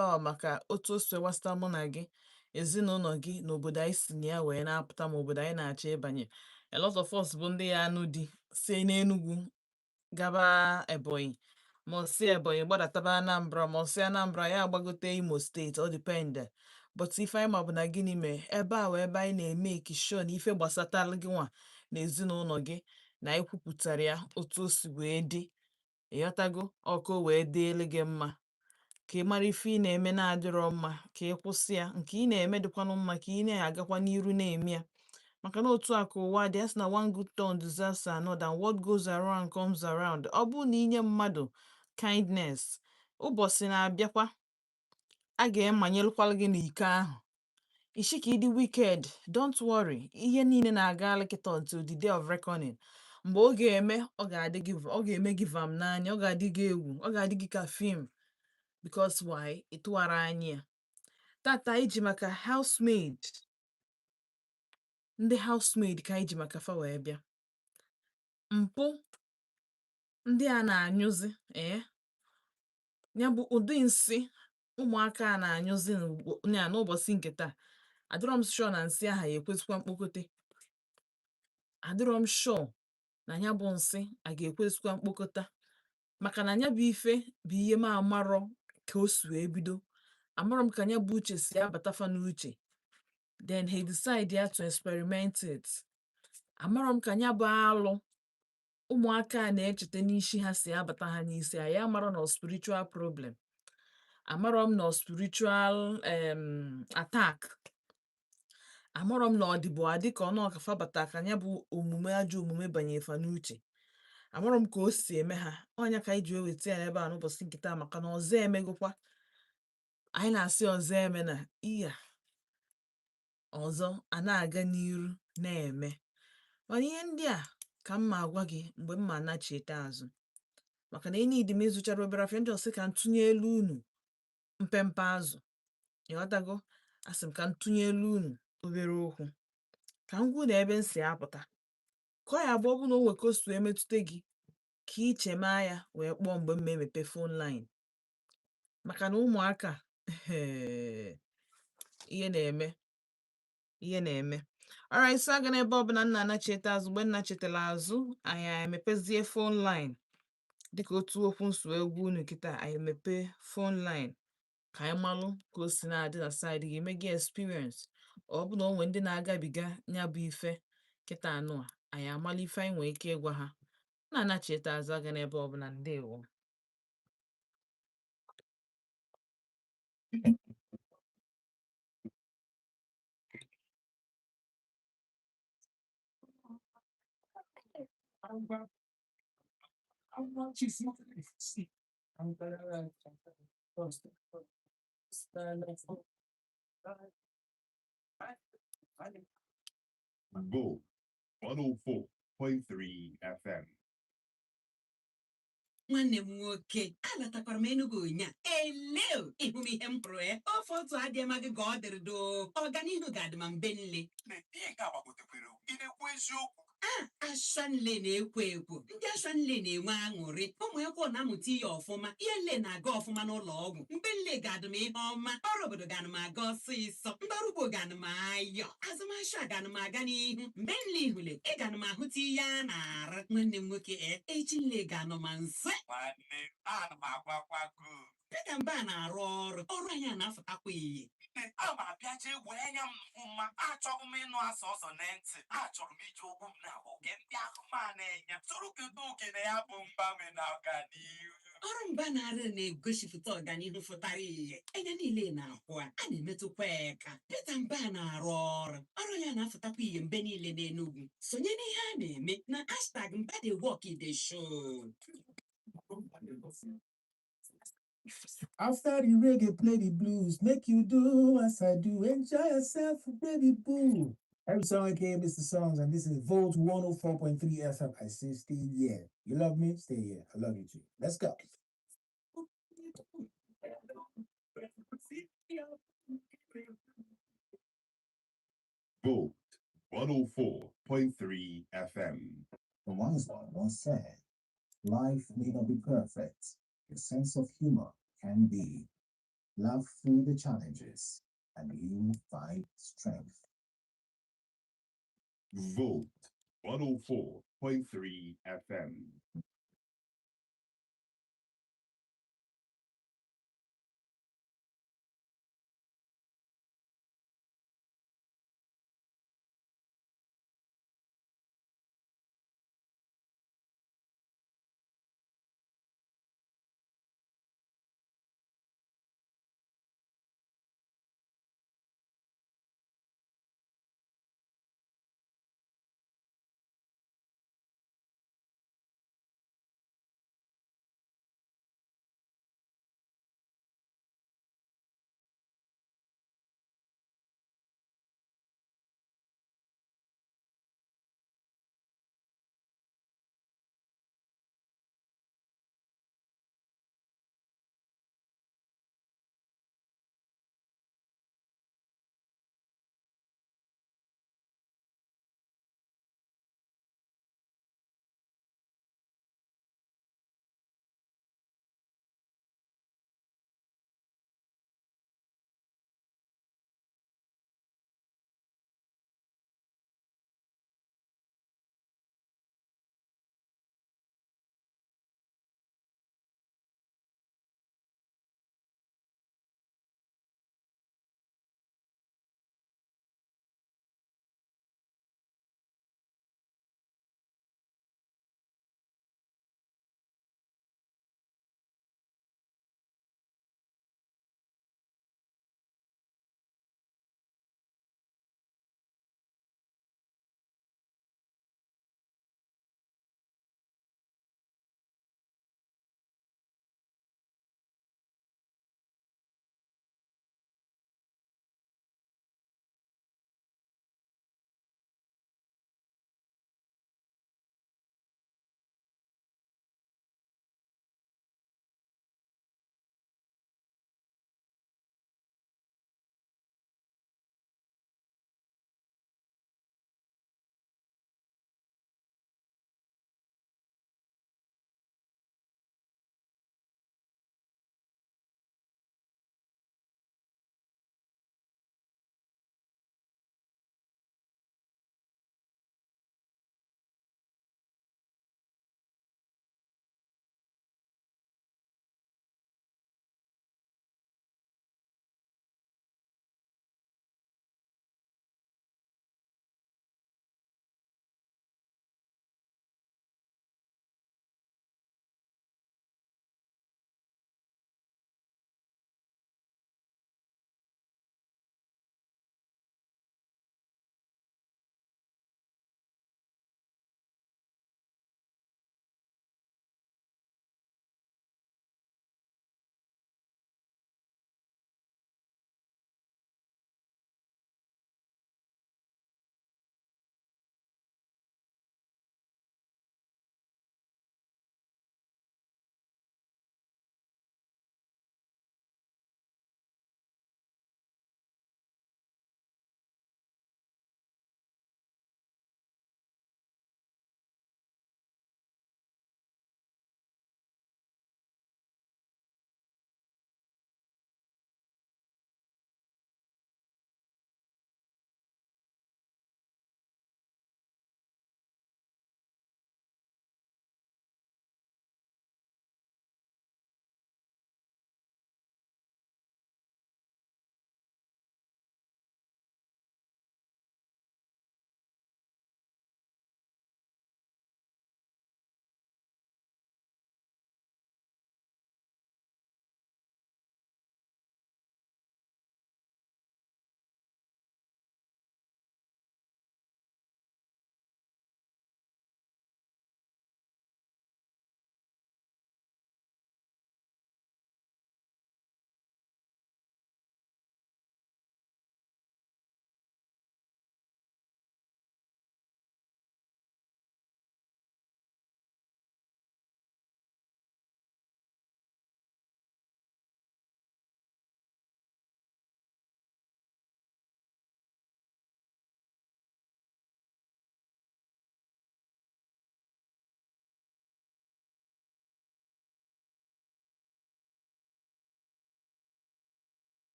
A maka otu o si gbasata mụ na gị, ezinụlọ gị na obodo anyị si na ya wee na-apụta, ma obodo anyị na-achọ ịbanye. A lot of us bụ ndị ya anụ di si n'Enugwu gaba Ebonyi, ma ọ si Ebonyi gbadataba Anambra, ma ọ si Anambra ya agbagote Imo Steeti. Ọ depend, but ife anyị ma bụ na gịnị mee ebe a wee ebe anyị na-eme sure na ife gbasatara gị nwa na ezinụlọ gị na anyị kwupụtara ya otu o si wee dị. Ịghọtago? Ọkụ wee dịịlị gị mma ka ị mara ife ị na-eme na-adịrọ mma, ka ị kwụsị ya. Nke ị na-eme dịkwanụ mma, ka ị na-agakwa n'iru na-eme ya, maka na otu a ka ụwa dị. A sị na one good turn deserves another, and what goes around comes around. Ọ bụrụ na inye mmadụ kindness, ụbọchị na-abịakwa a ga-emanyelụkwalụ gị n'iko ahụ ishi ka ịdị wicked. Don't worry, ihe niile na-aga kịta until the day of reckoning. Mgbe ọ ga-eme, ọ ga-adị gị, ọ ga-eme gị vam n'anya, ọ ga-adị gị egwu, ọ ga-adị gị ka film. Because why? Ịtụwara anya ya tata iji maka housemaid, ndị housemaid ka anyị ji maka fa wee bịa. Mpụ ndị a na-anyụzi, ee, ya bụ ụdị nsị ụmụaka a na-anyụzi ya n'ụbọchị nke taa. Adịrọ m sure na nsị aha ya ekwesịkwa mkpokote. Adịrọ m sure na ya bụ nsị a ga-ekwesịkwa mkpokọta, maka na ya bụ ife bụ ihe m amarọ ka o si wee bido. Amarọ m ka ya bụ uche si abata fa n'uche, then he decide ya to experiment it. Amarọ m ka ya bụ alụ ụmụaka a na-echeta n'isi ha si abata ha n'isi. Anyị amarọ na ọ spiritual problem, amarọ m na ọ spiritual attack, amarọ m na ọ dịbụ adị ka ọnụ ọka fabata ka ya bụ omume, ajọ omume banye fa n'uche. Amarọ m ka o si eme ha. Ọnya ka anyị ji wee weta ya n'ebe a n'ụbọchị nke taa, maka na ọzọ emegokwa. Anyị na-asị ọzọ eme na iya ọzọ a na-aga n'iru na-eme. Mana ihe ndị a ka m ma agwa gị mgbe m ma anachiete azụ, maka na enidi m ịzụchara obere afịa ndị ọsị ka m tụnye elu unu mpempe azụ. Ịghọtago? Asị m ka m tụnye elu unu obere okwu, ka m gwu na ebe m si apụta, ka ọ ya bụ ọ bụ na o nwe ka o si wee metụta gị, ka iche maa ya wee kpọọ mgbe m ma emepe phone line, maka na ụmụaka, ihe na-eme, ihe na-eme. Alright, so aga n'ebe ọbụla nna anachiete azụ. Mgbe nna chetara azụ, anyị emepezie phone line dịka otu okwu nso egwu unu kịta. Anyị emepe phone line ka anyị malụ ka o si na-adị na side gị, eme gị experience. Ọ bụ na o nwee ndị na-agabiga ya bụ ife kịta anụ a, anyị amala ife anyị nwee ike ịgwa ha. Na-anachiete azụ, aga n'ebe ọbụla. Ndewo. Volt 104.3 FM. Nwanne m nwoke, alatakwara m Enugu ụnya eleo ịhụ m ihe m pụrụ e ofe otu adịma gị ka ọ dịrị doo. Ọganihu ga-adị ma mbe nle. Ihe nke a gbagotekwere, ị na-ekwu eziokwu? A ashanle na-ekwo ekwo, ndị ashanle na-enwe aṅụrị, ụmụ akwụkwọ na-amụta ihe ọfụma, ihe nle na-aga ọfụma n'ụlọ ọgwụ. Mgbe nle ga-adị m ihe ọma, ọrụ obodo ga-anụ m aga ọsịsọ, ndị ọrụ ugbo ga-anụ m ayọ, azụmahịa ga-anụ m aga n'ihu. Mgbe nle ihule ị ga-anụ m ahụta ihe a na-arụ. Nwanne m nwoke, e echi nle ga-anọ ma nse. Nwanne, ana m agwakwago. Pita Mba na-arụ ọrụ, ọrụ anyị a na-afụtakwa ihe. Nne, a ma abịa jee wee anya m hụ mma. Achọghị m ịnụ asọ ọsọ na ntị, achọrọ m iji okwu m na-abụ oke ndị ahụ ma na-enye soro kedu oke na ya bụ mgbanwe na ọganihu. Ọrụ mba na-arụ na-egosipụta ọganihu fụtara ihe anya niile na-ahụ a na-emetụkwa eka. Pita Mba na-arụ ọrụ, ọrụ ya na-afụtakwa ihe mgbe niile n'Enugwu. Sonye n'ihe a na-eme na #MbaDeyWork Dey Show. After the reggae, play the blues. Make you do as I do. Enjoy yourself, baby boo. Every song I came is the songs, and this is Volt 104.3 FM. I say stay here. You love me? Stay here. I love you too. Let's go. Volt 104.3 FM. The wise one once said, "Life may not be perfect, your sense of humor can be." Laugh through the challenges, and you find strength. Volt 104.3 FM.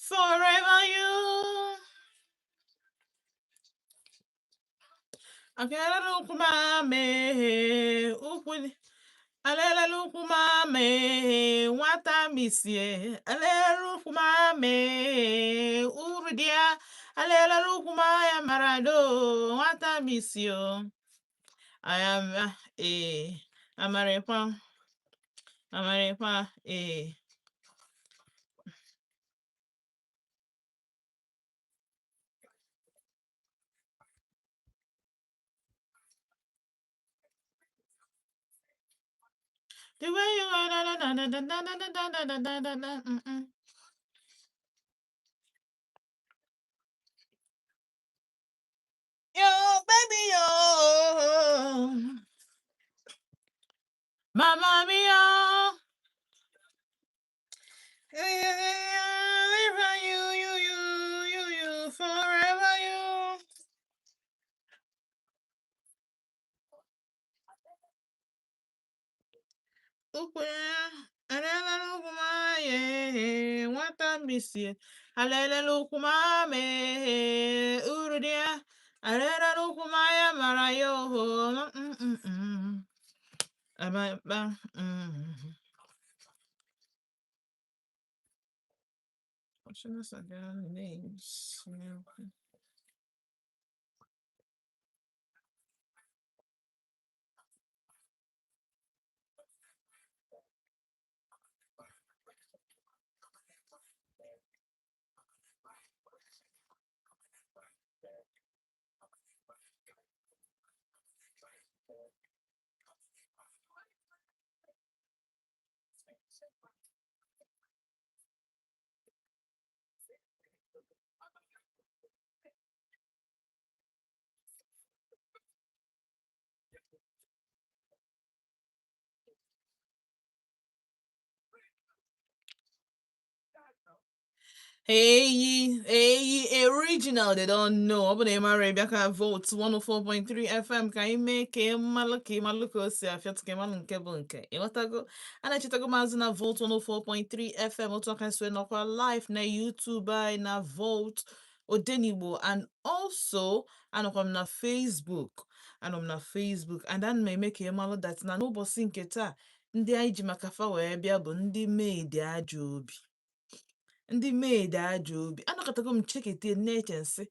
Forever you. Akelele ukwu ma mee ukwu alelele ukwu ma mee nwata misie alelele ukwu ma mee uru dị ya alelele ukwu ma ya mara do nwata misio I am amarịkwa amarịkwa eh. The way you are na na na na na na na na na na na na na mm. Yo baby yo Mamma mia. Forever you you you you you forever you. Ukwu ya alelele ukwu ma ye nwata mbisie alelele ukwu ma mee uru dị ya alelele ukwu ma ya mara ya oho mm mm mm. Aba ba. Shouldn't I get names? Hey, hey, original, they don't know. Ọ bụ na ị mara ịbịa ka Volt 104.3 FM ka anyị mee ka ị malụ ka ị malụ ka o si afịatụ ka ị malụ nke bụ nke. Ịghọtago? A na-echetago maazị na Volt 104.3 FM otu aka si wee nọkwa live na YouTube anyị na Volt Odenigbo and also anọkwa m na Facebook. Anọ m na Facebook and ana m eme ka ị malụ that na n'ụbọchị nke taa ndị anyị ji maka fa wee bịa bụ ndị maid ajọ obi. Ndị maid ajọ obi anọkọtago m chekete na-eche nsị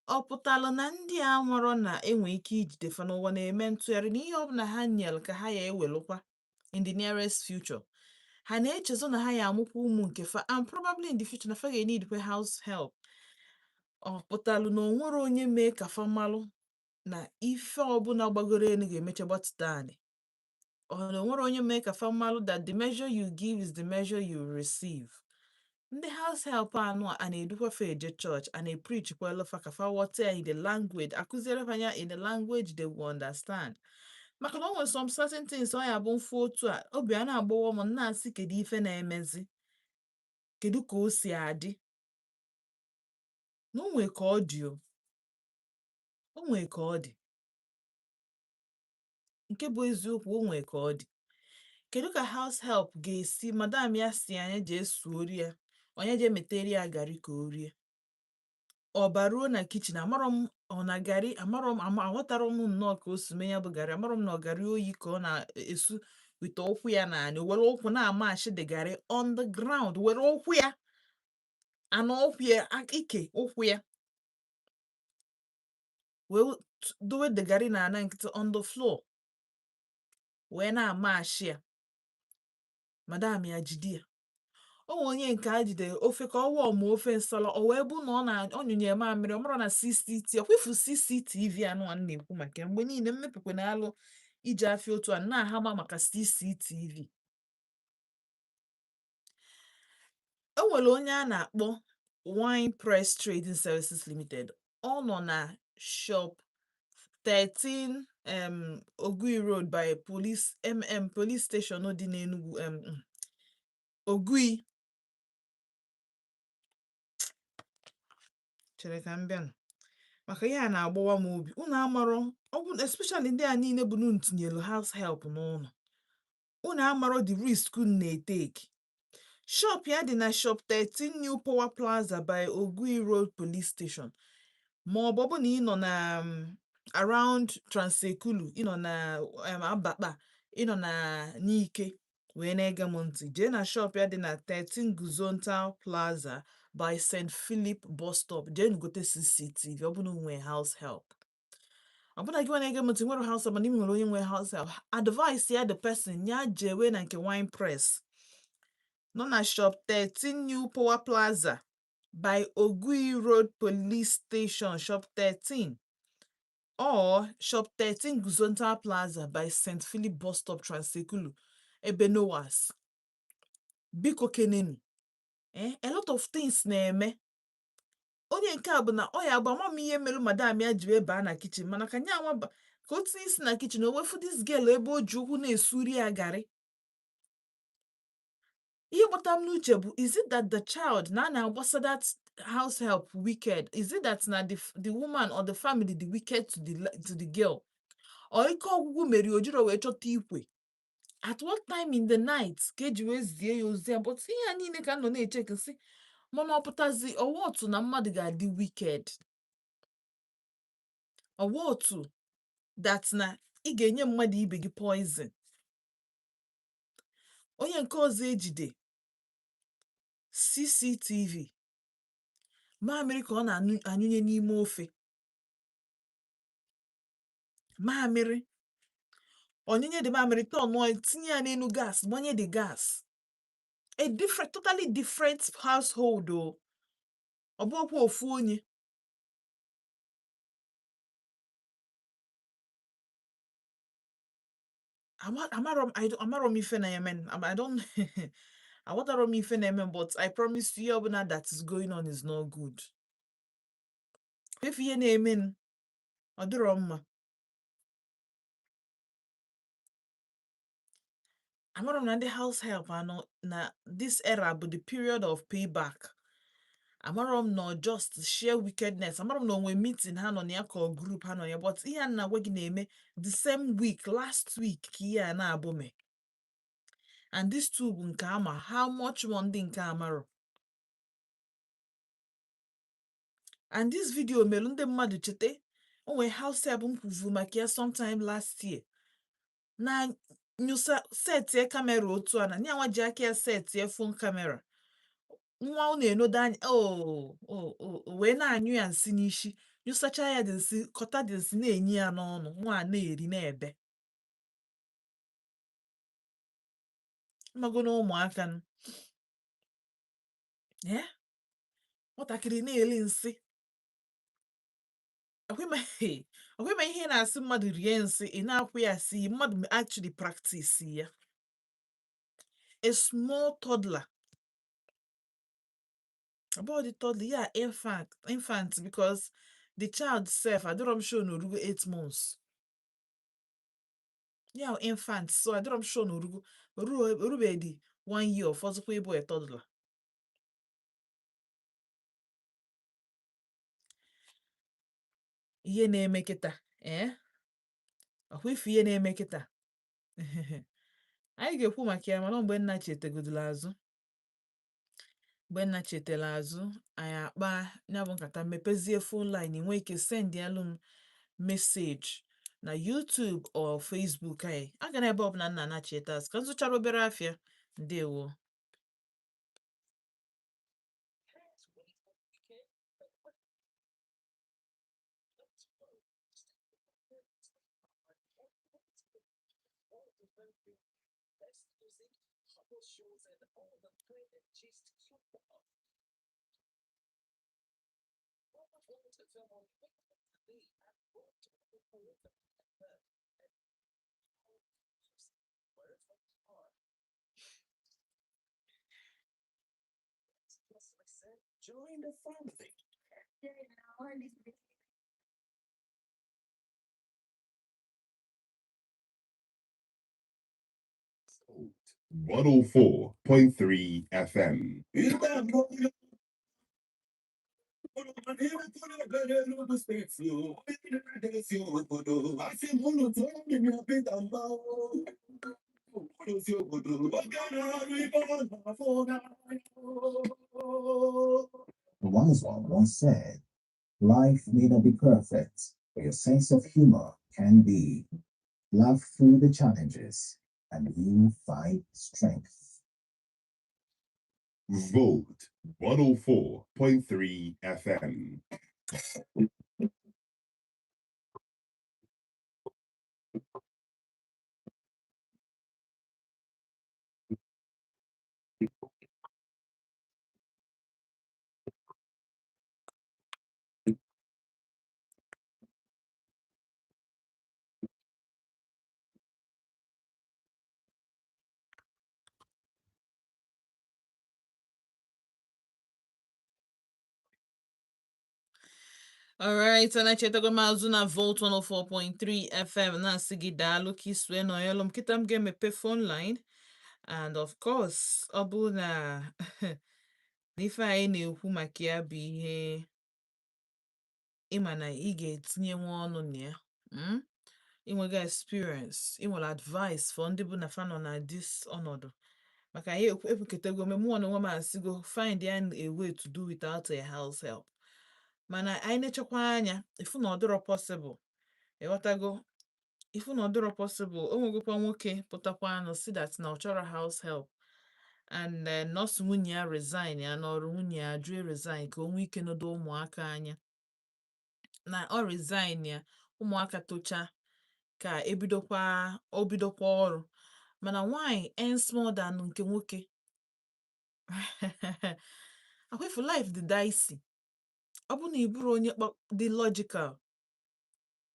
ọ pụtalụ na ndị a marọ na enwe ike ijide fa n'ụwa na-eme ntụgharị na ihe ọbụla ha nyere ka ha ya ewelụkwa in the nearest future ha na-echezo na ha ya amụkwa ụmụ nke fa and probably in the future na fa ga-need kwe house help. Ọ pụtalụ na onwere onye mee ka fa malụ na ife ọbụla gbagoro elu ga-emecha gbatụta anị ọ na onwere onye mee ka fa malụ that the measure you give is the measure you receive. Ndị house help anụ a na-edukwa fa eje church a na-epreach kwelu fa ka fa ghọta ya in the language akụziere fa ya in the language they will understand maka na o nwere some certain things ọ ya bụ mfu otu a obi a na-agbawa m na-asị kedu ife na-emezi kedu ka o si adị na o nwee ka ọ dị o o nwee ka ọ dị nke bụ eziokwu o nwee ka ọ dị. Kedu ka house help ga-esi madam ya si anya jee suori ya onye jee metere ya garị ka o rie ọ baruo na kitchen amarọ m ọ na garị amarọ m ama aghọtarọ m nnọọ ka o si mee ya bụ garị amarọ m na ọ garị oyi ka ọ na-esu wite ụkwụ ya naanị o were ụkwụ na-amashi the garị on the ground were ụkwụ ya ana ụkwụ ya ike ụkwụ ya wee dowe the garị na ana nkịtị on the floor wee na-amashi ya madam ya jide ya. O nwere onye nke a jidere ofe ka ọ wụọ ma ofe nsala o wee bụ na ọ na ọ nyụnye mamịrị ọ mara na CCT ọkwa ifu CCTV anụ a m na-ekwu maka ya mgbe niile mmepekwa na alụ iji afịa otu a na-ahama maka CCTV. O nwere onye a na-akpọ Wine Press Trading Services Limited ọ nọ na shop 13 Ogui Road by Police Police Station dị n'Enugu Ogui chere ka m bịa nụ maka ihe a na-agbawa m obi unu amarọ ọ bụ especially ndị a niile bụ na unu tinyelu house help n'ụlọ unu amarọ the risk unu na-eteki. Shop ya dị na Shop 13 New Power Plaza by Ogui Road Police Station. Ma ọ bụ ọ bụ na ị nọ na around Transekulu, ị nọ na Abakpa, ị nọ na Nike wee na-ege m ntị, jee na shop ya dị na 13 Guzontal Plaza by St. Philip Bus Stop. Jee gote CCTV ọ bụ na nwee house help. Ọ bụna gị nwa na-ege m ntị nwere house help, mana ị nwere onye nwe house help, advice ya the person ya jewe na nke Wine Press nọ na Shop 13 New Power Plaza by Ogui Road Police Station, Shop 13 or Shop 13 Guzontal Plaza by St. Philip Bus Stop, Transekulu, ebe Noah's. Biko kenenu. A lot of things na-eme. Onye nke a bụ na ọ ya bụ ama m ihe mere madam ya ji wee baa na kitchen, mana ka nya nwa ka o tinye isi na kitchen, o wefu this girl ebe o ji ụkwụ na-esuri ya garị. Ihe gbata m n'uche bụ, is it that the child na a na-agbasa that house help wicked? Is it that na the woman or the family the wicked to the girl? Or ike ọgwụgwụ mere o jiro wee chọta ikwe? At what time in the night ka eji wee zie ya ozi ya? But ihe a niile ka m nọ na-eche sị, mana ọ pụtazi ọwa otu na mmadụ ga-adị wicked, ọwa otu that na ị ga-enye mmadụ ibe gị poison. Onye nke ọzọ ejide CCTV mamịrị ka ọ na-anyụnye n'ime ofe, mamịrị onyinye dị, mamịrị tọnụọ, tinye ya n'elu gas, gbanye the gas. A different, totally different household o, ọ bụghịkwa ofu onye. Amarọ m, amarọ m ife na-eme. I don't, aghọtarọ m ife na-eme, but I promise you, ihe ọbụla that is going on is not good. Ife ihe na-eme n, ọ dịrọ mma. Amarọ m na ndị house help anọ na this era bụ the period of payback. Amarọ m na ọ just sheer wickedness. Amarọ m na onwe meeting ha nọ na ya ka ọ group ha nọ na ya, but ihe a na-agwa gị na-eme the same week last week ka ihe a na-abụ me, and this two bụ nke ama, how much more ndị nke amarọ. And this video mere ndị mmadụ chete o nwere house help m kwuvu maka ya sometime last year na nyụsa setie camera otu a na nyanwa ji aka ya setie phone camera nwa ọ na-enodo anya o wee na-anyụ ya nsị n'isi, nyụsacha ya dị nsị, kọta dị nsị na-enye ya n'ọnụ, nwa a na-eri na-ebe mmago na ụmụaka nụ. Nwatakịrị na-eli nsị, ọkwa ịma ihe ị na-asị mmadụ rie nsị, ị na-akwụ ya asị mmadụ actually practice ya. A small toddler, about the toddler, yeah, infant, because the child self adịrọ m sure na orugo 8 months. Yeah, infant, so adịrọ m sure na orugo orubeghị 1 year, ọfọzụkwa ịbụ a toddler. Ihe na-eme kịta, ọkwa ife ihe na-eme kịta anyị ga-ekwu maka ya, mana mgbe nna chetegodoro azụ, mgbe nna chetara azụ, anyị akpa ya bụ nkata, mepezie phone line, nwee ike send alụ m message na YouTube or Facebook anyị. Aga na ebe ọbụla nna na-cheta azụ ka m zụchara obere afịa. Ndewo. Join the family. 104.3 FM. The wise one once said, "Life may not be perfect, but your sense of humor can be." Laugh through the challenges, and you find strength. Volt 104.3 FM. Alright, anachetago m azụ na Volt 104.3 FM na-asị gị daalụ ka isue nọnyelụ m. Kịta m ga-emepe phone line, and of course ọ bụrụ na na ife anyị na-ekwu maka ya bụ ihe ịma na ị ga-etinyenwu ọnụ na ya, inwego experience, inwere advice for ndị bụ na fa nọ na this ọnọdụ, maka anyị ekwuketego me mụnwa na onwe m asịgo find ya a way to do without a house help, mana anyị nechekwa anya ifu na ọ dịrọ possible. Ịghọtago? Ifu na ọ dịrọ possible, o nwegokwa nwoke pụtakwa anụ si that na ọ chọrọ house help, and then nọọsụ nwunye ya resign ya n'ọrụ, nwunye ya jụ resign ka o nwee ike nodo ụmụaka anya na ọ resign ya, ụmụaka tocha ka ebidokwa o bidokwa ọrụ, mana nwaanyị earns more than nke nwoke. Akwefu life dị dicey. Ọ bụ na ị bụrụ onye dị logical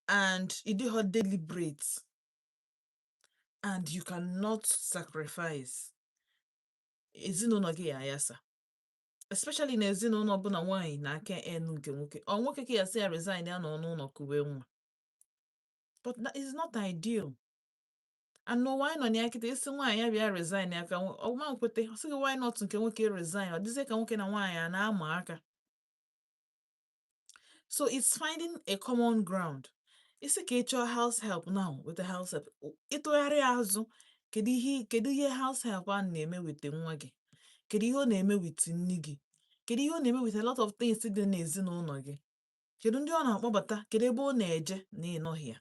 and ị dịghọ deliberate and you cannot sacrifice, ezinụlọ gị ya ayasa, especially na ezinụlọ ọbụla nwaanyị na-aka enu nke nwoke. Ọ nwoke ka ya sị ya resign ya nọ n'ụlọ kuwe nwa, but that is not ideal. And n'ụwa anyị nọ na ya kịta, isi nwaanyị ya bịa resign ya ka ọ ma nkwete, ọ sị gị why not nke nwoke resign? Ọ dịzie ka nwoke na nwaanyị a na-ama aka. So it's finding a common ground. Isi ka ị chọọ house help now with the house help, ịtụgharị azụ, kedu ihe house help a na-eme with nwa gị? Kedu ihe ọ na-eme with nne gị? Kedu ihe ọ na-eme with a lot of things dị n'ezinụlọ gị? Kedu ndị ọ na-akpọbata? Kedu ebe ọ na-eje na ịnọghị ya?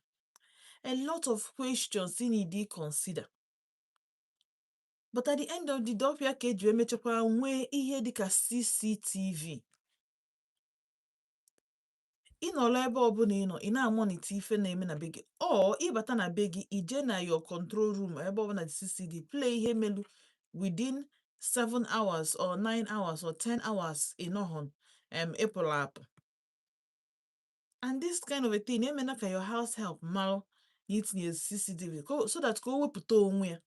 A lot of questions you need to consider. But at the end of the day, ọpịa ka eji emechakwa nwee ihe dịka CCTV. Ị nọrọ ebe ọbụla ị nọ, ị na-amonitor ife na-eme na be gị, ọ ịbata na be gị, ije na your control room, ebe ọbụla dị CCTV, play ihe melu within 7 hours or 9 hours or 10 hours ị nọghọ, ịpụrụ apụ. And this kind of a thing emena ka your house help malụ na itinye CCTV so that ka o wepụta onwe ya,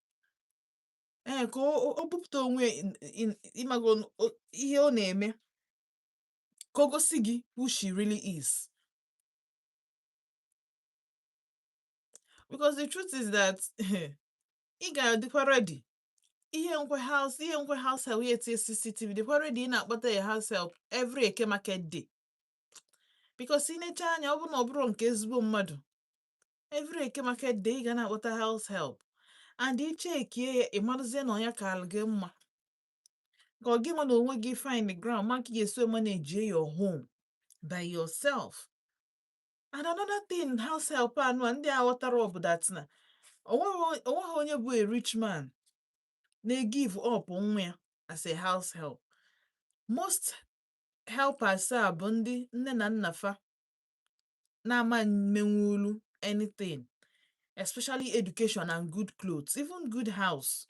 ee, ka o bupụta onwe ya ịmago ihe ọ na-eme, ka o gosi gị who she really is, because the truth is that ị ga-adịkwa ready ihe nkwe house help ya etinye CCTV, dịkwa ready ị na-akpọta ya house help every Eke market day, because ị necha anya, ọ bụrụ na ọ bụrụ nke ezigbo mmadụ, every Eke market day ị ga na-akpọta house help, and ichekie ya, ị marụzie na ọnya ka alụ gị mma, ka ọ gị nwa na onwe gị find the ground maka ị ga-esi manage your home by yourself. And another thing, house help anụ a ndị a ghọtara bụ that na onweghị onye bụ a rich man na-give up nwa ya as a house help. Most helpers a bụ ndị nne na nna fa na-ama mmenwulu anything, especially education and good clothes, even good house.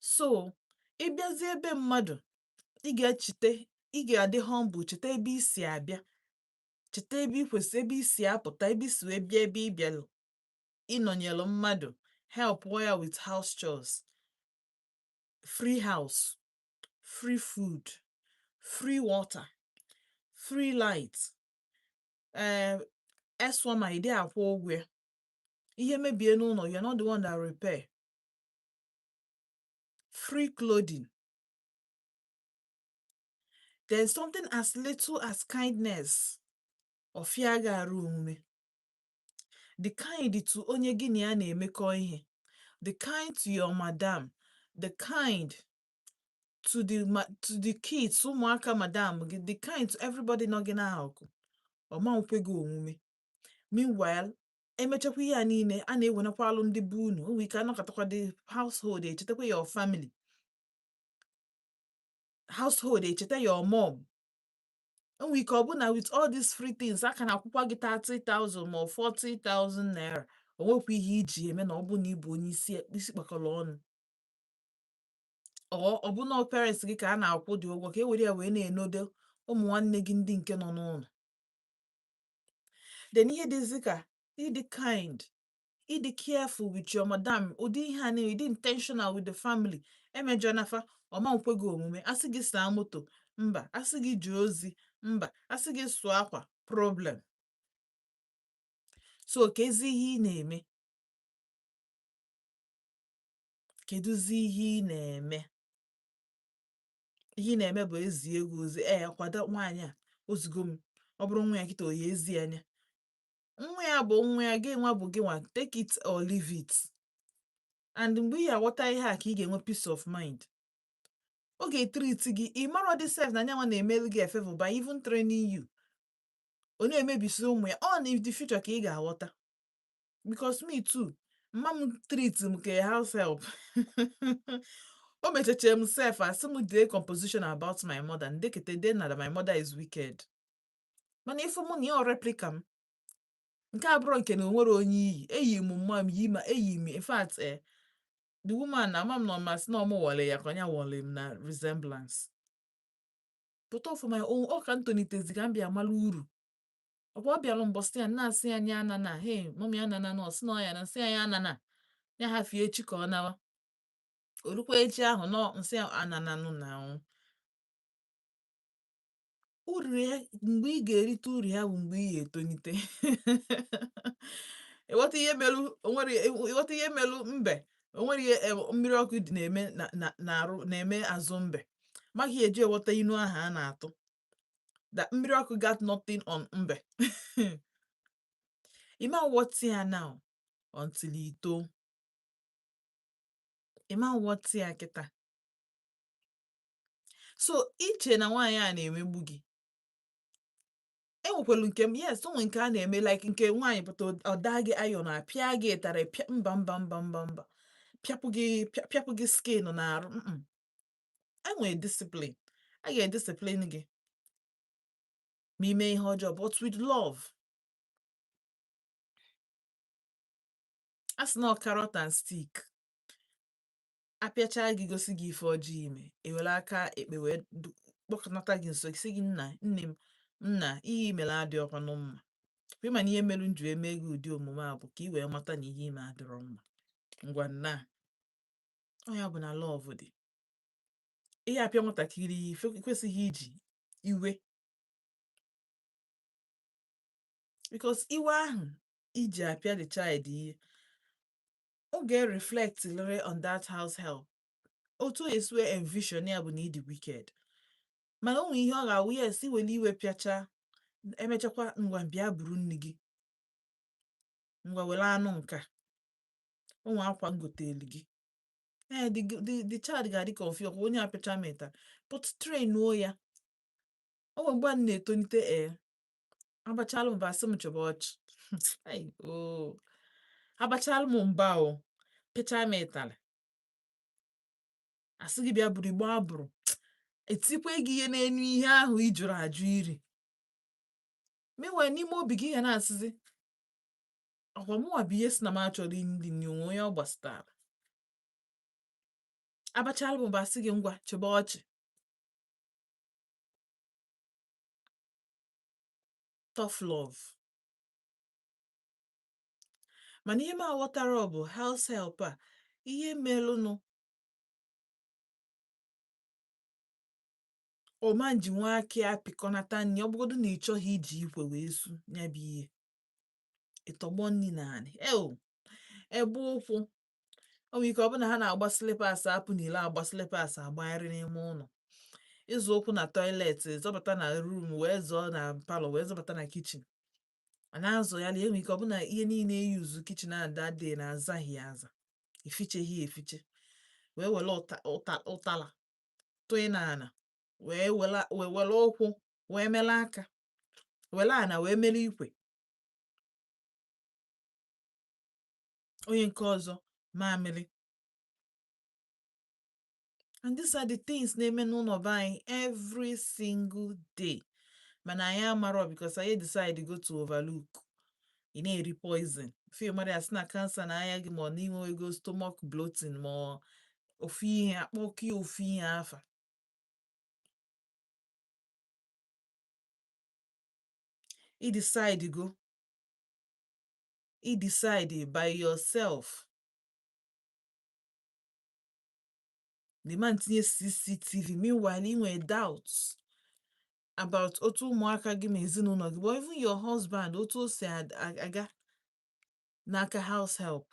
So ị bịazie ebe mmadụ, ị ga-echete, ị ga-adị humble, cheta ebe i si abịa, cheta ebe ị kwesị, ebe i si apụta, ebe i si wee bịa, ebe ị bịalụ ịnọnyelụ mmadụ, help ya with house chores, free house, free food, free water, free light, ee, eswama ị dị akwụ ụgwọ ya, ihe mebie n'ụlọ, you're not the one that repair, free clothing. There's something as little as kindness ọfịa ga-arụ omume the kind to onye gị na ya na-emekọ ihe. The kind to your madam, the kind to the kids, ụmụaka madam gị, the kind to everybody nọ gị n'akụkụ, ọ ma nkwe gị omume. Meanwhile, emechakwa ihe a niile a na-ewenakwalụ ndị be unu, o nwere ike anọkọtakwa the household echetakwa your family, household echeta your mom. O nwere ike ọ bụ na with all these free things, a ka na-akwụkwa gị 30,000 ma ọ 40,000 naira, o nwekwa ihe iji eme na ọ bụ na ị bụ onye isi isi kpakọrọ ọnụ, ọ bụ na parents gị ka a na-akwụ dị ụgwọ ka e were ya wee na-enodo ụmụ nwanne gị ndị nke nọ n'ụlọ. Then ihe dịzị ka ịdị kind, ịdị careful with your madam, ụdị ihe a niile, ịdị intentional with the family, emejọ nafa, ọma nkwe gị omume. Asị gị saa moto, mba. Asị gị jee ozi, mba. Asị gị sụọ akwa, problem. So ka ezi ihe ị na-eme, kedụzi ihe ị na-eme? Ihe ị na-eme bụ ezi ego ozi ee kwado nwaanyị a ozigo m. Ọ bụrụ nwa ya kịta, oyi ezi anya nwa ya bụ nwa ya, gị nwa bụ gị nwa. Take it or leave it. And mgbe ị aghọta ihe a, ka ị ga-enwe peace of mind. Ọ ga-etreat gị, ị mara dị sef na nyanwa na-emelu gị a favor by even training you. Ọ na-emebisi ụmụ ya ọ na in the future ka ị ga-aghọta, because me too, mma m treat m ka house help. O mechacha m sef, asị m dee composition about my mother, ndekete dee na my mother is wicked. Mana ifu mụ na ya, ọ replica m nke a bụrụ nke na o nwere onye iyi eyi m mma m yi ma eyi m. In fact, the woman na ama m na ọ masị na ọmụ wọle ya ka onye wọle m na resemblance, but all for my own. Ọ ka m tolitezi ka m bịa mara uru ọkwa ọ bịalụ mbọsị ya na-asị ya nya anana. Hey, mummy, anana na ọsị na ọ ya na nsị ya ya anana ya hafie echi ka ọ nawa. Olukwa echi ahụ nọ nsị ya anana nụ na anwụ uru ya. Mgbe ị ga-erite uru ya bụ mgbe ị ga-etonite, ịghọta ihe melụ onwere, ịghọta ihe melụ mbe onwere ihe mmiri ọkụ dị na-eme na na na-arụ na-eme azụ mbe maghị eji eweta inu ahụ a na-atụ that mmiri ọkụ got nothing on mbe. Ịma nghọta ya now until i too. Ịma nghọta ya kịta. So iche na nwaanyị a na-emegbu gị, enwekwelu nke m, yes, o nwere nke a na-eme, like nke nwaanyị pụta, ọ daa gị ayọn, apịa gị ịtarị, pịa mba mba mba mba mba, pịapụ gị, pịapụ gị skin n'arụ. Enwere discipline, a ga-ediscipline gị ma ime ihe ọjọọ, but with love. A sị na ọ carrot and stick. Apịachaa gị, gosi gị ife ọjọọ ime, ewere aka ekpe wee kpọkọnata gị nso, sị gị, "Nna, nne m, nna, ihe imere adị ọkwanụ mma. Ịma na ihe mere m ji wee mee gị ụdị omume a bụ ka ị wee mata na ihe ime adịrọ mma. Ngwa nna." Ọ ya bụ na love dị. Ihe apịa nwatakịrị ife kwesịghị iji iwe, because iwe ahụ iji apịa the child ihe, ọ ga-reflect lere on that house help. Otu o esi wee envision ya bụ na ị dị wicked. Mana o nwere ihe ọ ga-awụ, yes, iwere iwe pịacha, emechakwa, "Ngwa, bịa buru nri gị. Ngwa, were anụ nka o nwe akwa m gotelu gị." Ee, the child ga-adị confused, ọkwa onye apịacha m ịta, but trainuo ya. O nwere mgbe m na-etolite, abachalụ m mba, asị m chọba ọchị. Ai, oo, abachalụ m mba, o pịachaa m ịtalị, asị gị bịa buru igbo abụrụ, etikwe gị ihe n'enu ihe ahụ ị jụrụ ajụ iri. Meanwhile, n'ime obi gị ga na-asịzi, ọkwa mụnwa bụ ihe si na m achọrọ nri nri onwe onye ọ gbasatara. Abachalụ m mba, asị gị ngwa chịba ọchị. Tough love. Mana ihe m aghọtara bụ house help a, ihe melụnụ ọma nji nwa aka ya pịkọnata nri. Ọ bụgodu na ị chọghị iji ikwe wee su ya bụ ihe, ịtọgbọ nri naanị eo ebe ụkwụ. O nwere ike ọ bụ na ha na-agba slippers apụ n'ile, agba slippers agbagharị n'ime ụlọ, ịzụ ụkwụ na toilet, zọbata na room, wee zọọ na parlour, wee zọbata na kitchen, a na-azụ ya. Enwere ike ọ bụ na ihe niile eyuzu kitchen ahụ that day na-azaghị ya aza. Eficheghị efiche wee were ụtala tụị n'ana, wee were wee were ụkwụ wee mele aka, were ana wee mele ikwe. Onye nke ọzọ mamịrị. And these are the things na-eme n'ụlọ be anyị every single day, mana anyị amarọ because anyị decide go to overlook. Ị na-eri poison feel mmadụ ya sị na cancer na anya gị, ma ọ na inwe ego stomach bloating, ma ọ ofu ihe akpọkọ ya ofu ihe afa. I decide go, I decide by yourself the man tinye CCTV, meanwhile ị nwere doubts about otu ụmụaka gị ma ezinụlọ gị, but even your husband, otu o si aga n'aka house help.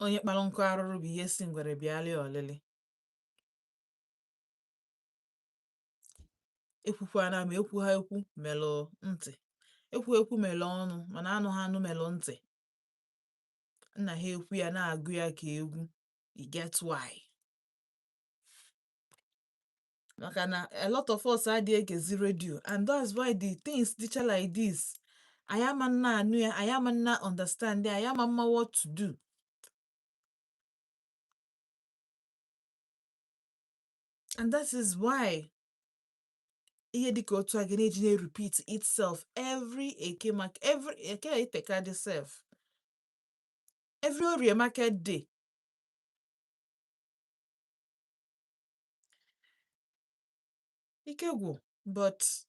Onye kpara nkụ arụrụ bụ ihe si ngwere bịalị ọlịlị. Ekwukwana ma ekwu ha ekwu melụ ntị, ekwu ekwu melụ ọnụ, mana anụ ha anụ melụ ntị. Nna ha ekwu ya na-agụ ya ka egwu. You get why? Maka na a lot of us adịghị egezi radio, and that's why the things dịcha like this, anyị ama nna anụ ya, anyị ama nna understand ya, anyị ama mma what to do. And that is why ihe dịka otu a ga na-eji na-repeat itself every Eke market, every Eke eteka dị self, every Orie market day. Ike gwụ, but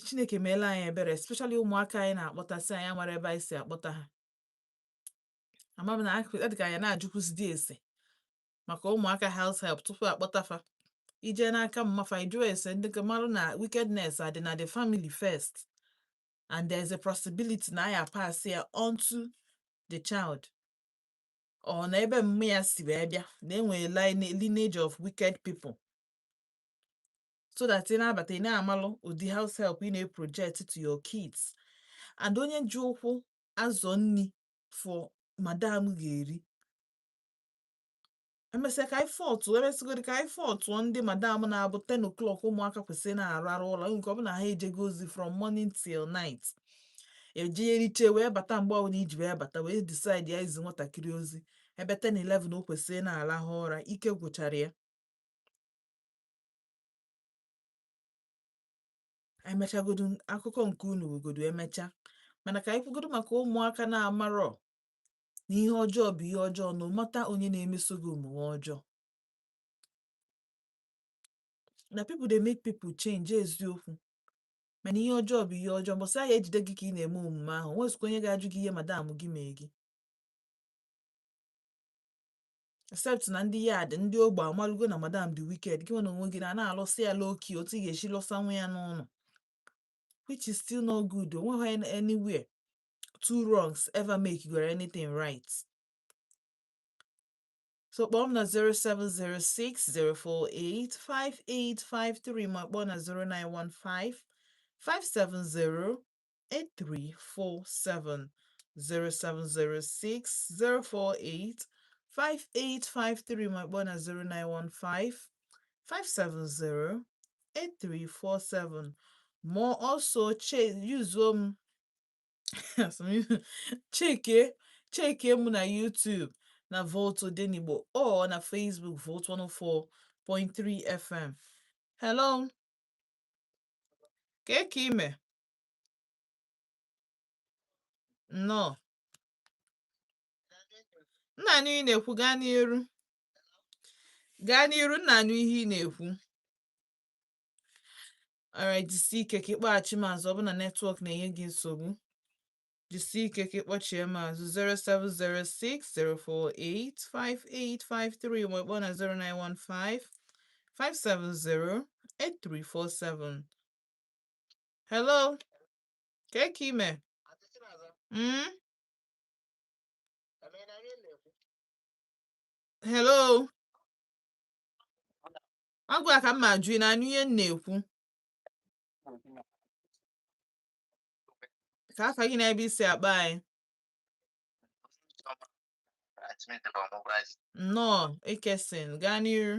Chineke meela anyị ebere, especially ụmụaka anyị na-akpọtasị, anyị amara ebe anyị si akpọta ha. Ama m na adị ka anyị na-ajụkwuzi dị ese maka ụmụaka house help tupu akpọta fa. Ije n'aka mmafa, ịjụọ ese ndị ka marụ na wickedness adị na the family first, and there is a possibility na ya pass ya onto the child, or na ebe mma ya si wee bịa na enwere lineage of wicked people, so that ị na-abata, ị na-amalụ ụdị house help ị na-project to your kids. And onye ji ụkwụ azọ nni for madam ga-eri, emesịa ka anyị fọtụ, emesịgodi ka anyị fọtụọ ndị madam na-abụ 10 o'clock ụmụaka kwesịrị na-ararụ ụra nke ọ bụ na ha ejego ozi from morning till night, eje eriche wee bata. Mgbe ọbụla iji wee bata wee decide ya izi nwatakịrị ozi ebe 10 11 o kwesịrị na-arahụ ụra, ike gwụchara ya. Emechagodu akụkọ nke unu wugodu emecha, mana ka anyị kwugodu maka ụmụaka na-amarọ na ihe ọjọọ bụ ihe ọjọọ, na ụmata onye na-emeso gị omume ọjọọ, na people dey make people change. Eziokwu, mana ihe ọjọọ bụ ihe ọjọọ. Mbọsị ahụ ejide gị ka ị na-eme omume ahụ, nwezikwa onye ga-ajụ gị ihe madam gị mee gị, except na ndị yard, ndị ogbe amalụgo na madam dị wicked. Gị nwe na onwe gị na na-alụsị ya low-key otu ị ga-esi lọsa nwa ya n'ụlọ, which is still not good. Onweghị anywhere two wrongs ever make you anything right. So kpọọ m na 0706 048 5853, ma kpọọ na 0915 570 8347. 0706 048 5853, ma kpọọ na 0915 570 8347. Ma also use cheke cheke m na YouTube na Volt Odenigbo or na Facebook, Volt 104.3 FM. Hello, ka ka ime? Nnọọ nna, anụ ị na-ekwu, gaa n'iru, gaa n'iru nna, anụ ihe ị na-ekwu. Alright, jisie ike ka ịkpọghachi m azụ. Ọ bụ na network na-enye gị nsogbu, jisie ike ka ịkpọchie m azụ 0706 048 5853, ma ịkpọ na 0915 570 8347. Hello, ka ka ime? Hello, agwa ka m ma jụ, ị na-anụ ihe m na-ekwu? Ka afa gị na ebe isi akpa anyị. Nnọọ, Ekesin, gaa n'iru.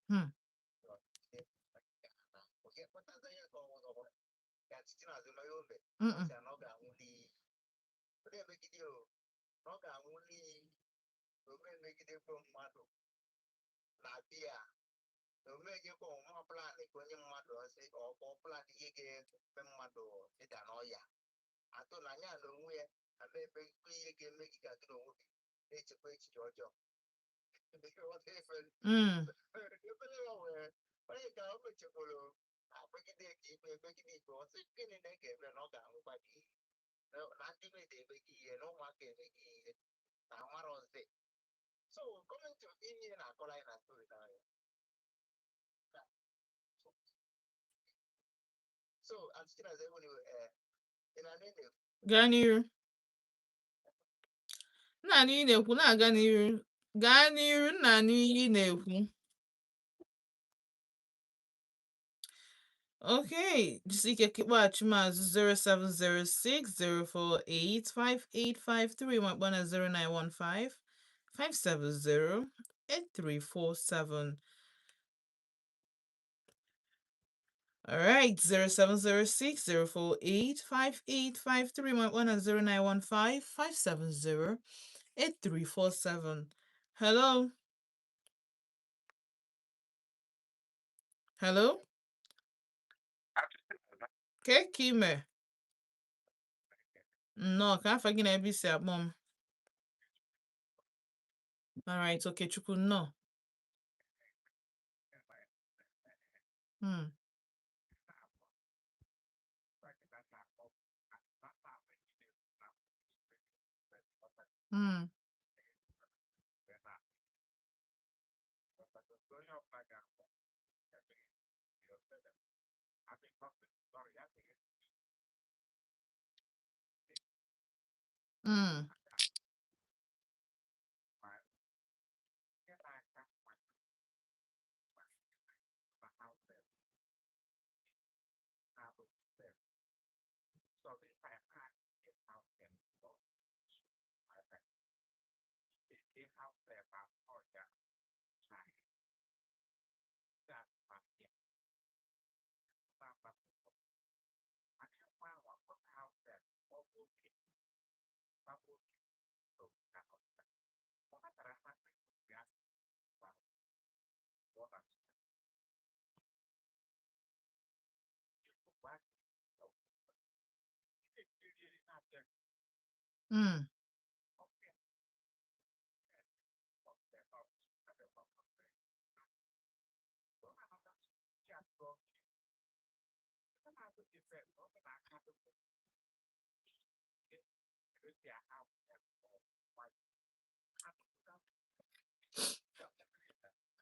Hmm. Mm-mm. Mm. Gaa n'iru. Nna anụ ị na-ekwu na-aga n'iru. Gaa n'iru, nna anụ ihe ị na-ekwu. Okay, jisi ike ka ịkpọghachi m azụ 07060485853 ma kpọọ na 09155708347. All right, 07060485853 ma kpọọ na 09155708347. Hello, hello, ke ka ime? Nnọọ, ka afa gị na ebe isi akpọ m. All right, Okechukwu, nnọọ. Hmm. Hmm. Mm. Mm.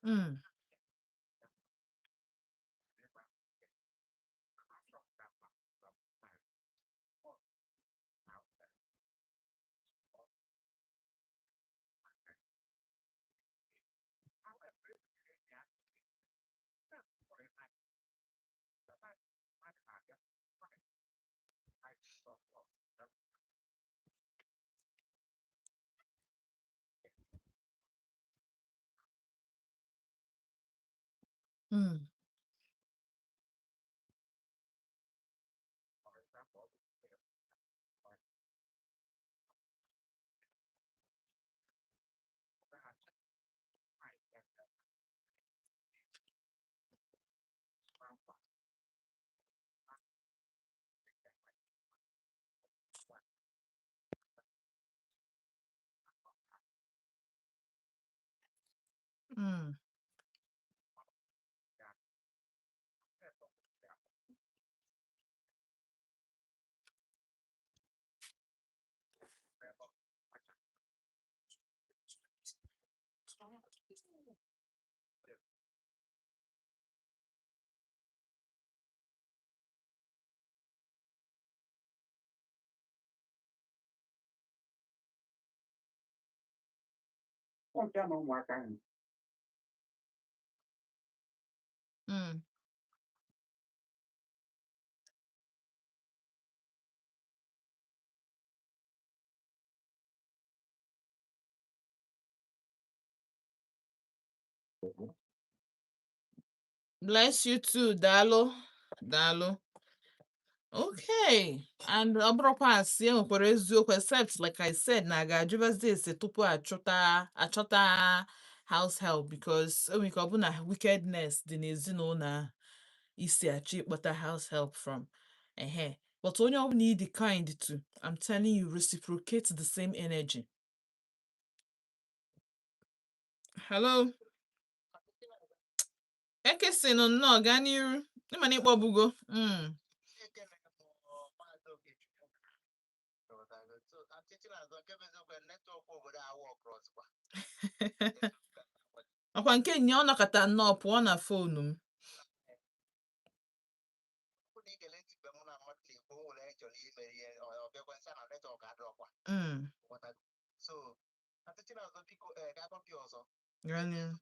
Mm. Mm. Compare na ụmụaka ahụ. Bless you too. Daalụ. Daalụ. Okay. And ọ bụrụkwa asị, e nwekwara eziokwu, except like I said, na a ga-ajụbazi ese tupu achọta house help, because o nwere ike ọ bụ na wickedness dị n'ezinụlọ ahụ isi achọ ịkpọta house help from. Ehe. But onye ọbụla ị dị kind to, I'm telling you, reciprocate the same energy. Hello. Ekesinụ nnọọ, gaa n'iru. Ịma na ịkpọbugo. Ọkwa nke nya ọ nọkọta nnọọ pụọ na foonu m. Gaa n'iru.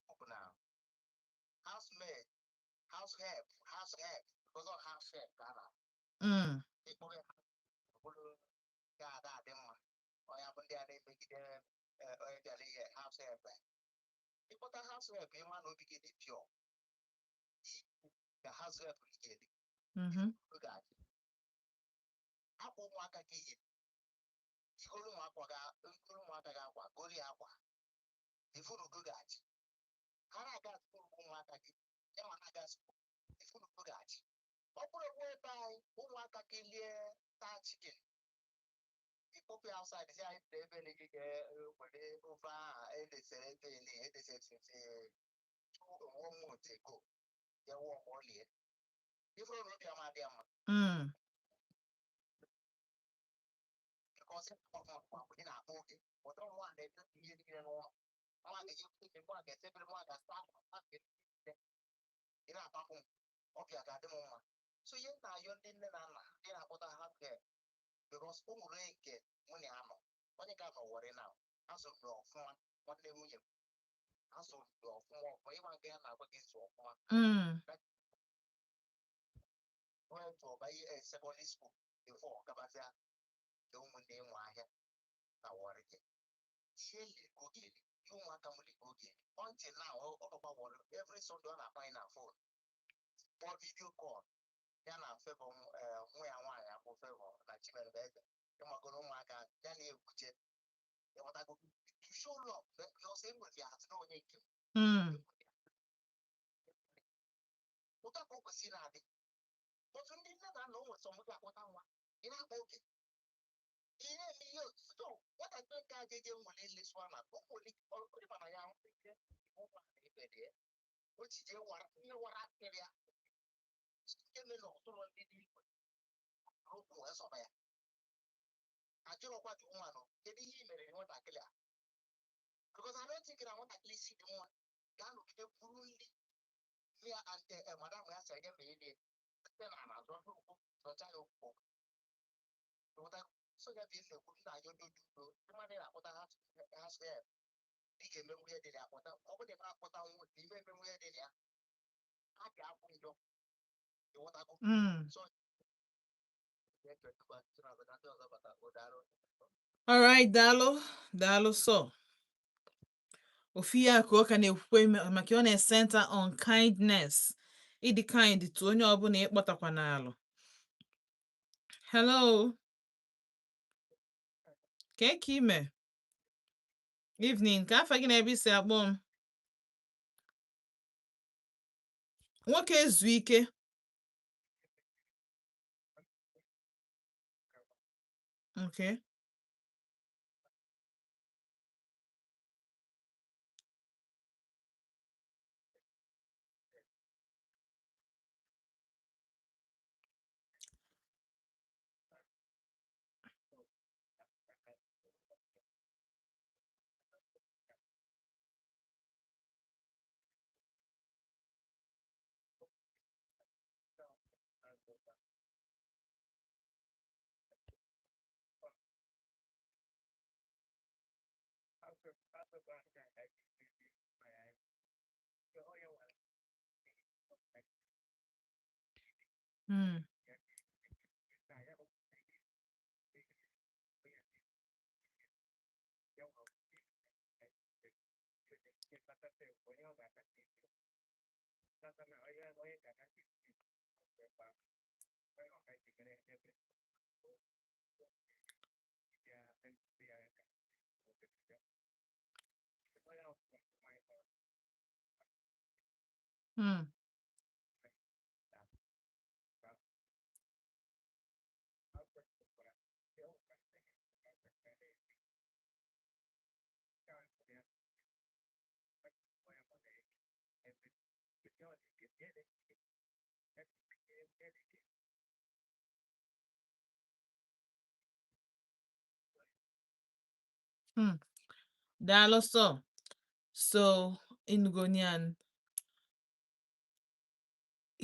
All right, daalụ, daalụ so. Ofu ihe a ka ọ ka na-ekwukwe maka ọ na-center on kindness. Ịdị kind to onye ọbụla ịkpọtakwa n'alụ. Hello. Ka ka ime? Evening. Ka afa gị na ebe isi akpọ m? Nwoke ezu ike. Okay. Daalụ sọ. So ịnụgonian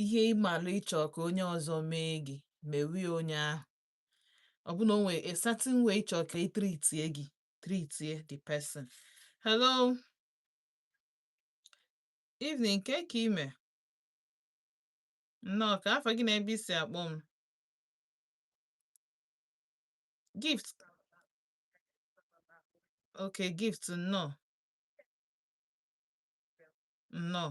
ihe ịmalụ ịchọ ka onye ọzọ mee gị, mewie onye ahụ. Ọ bụ na o nwere a certain way ịchọ ka ị treatie gị, treatie the person. Hello, evening. Ke ka ime? Nnọọ. Ka afọ gị na ebe isi akpọ m? Gift. Okay, Gift, nnọọ, nnọọ.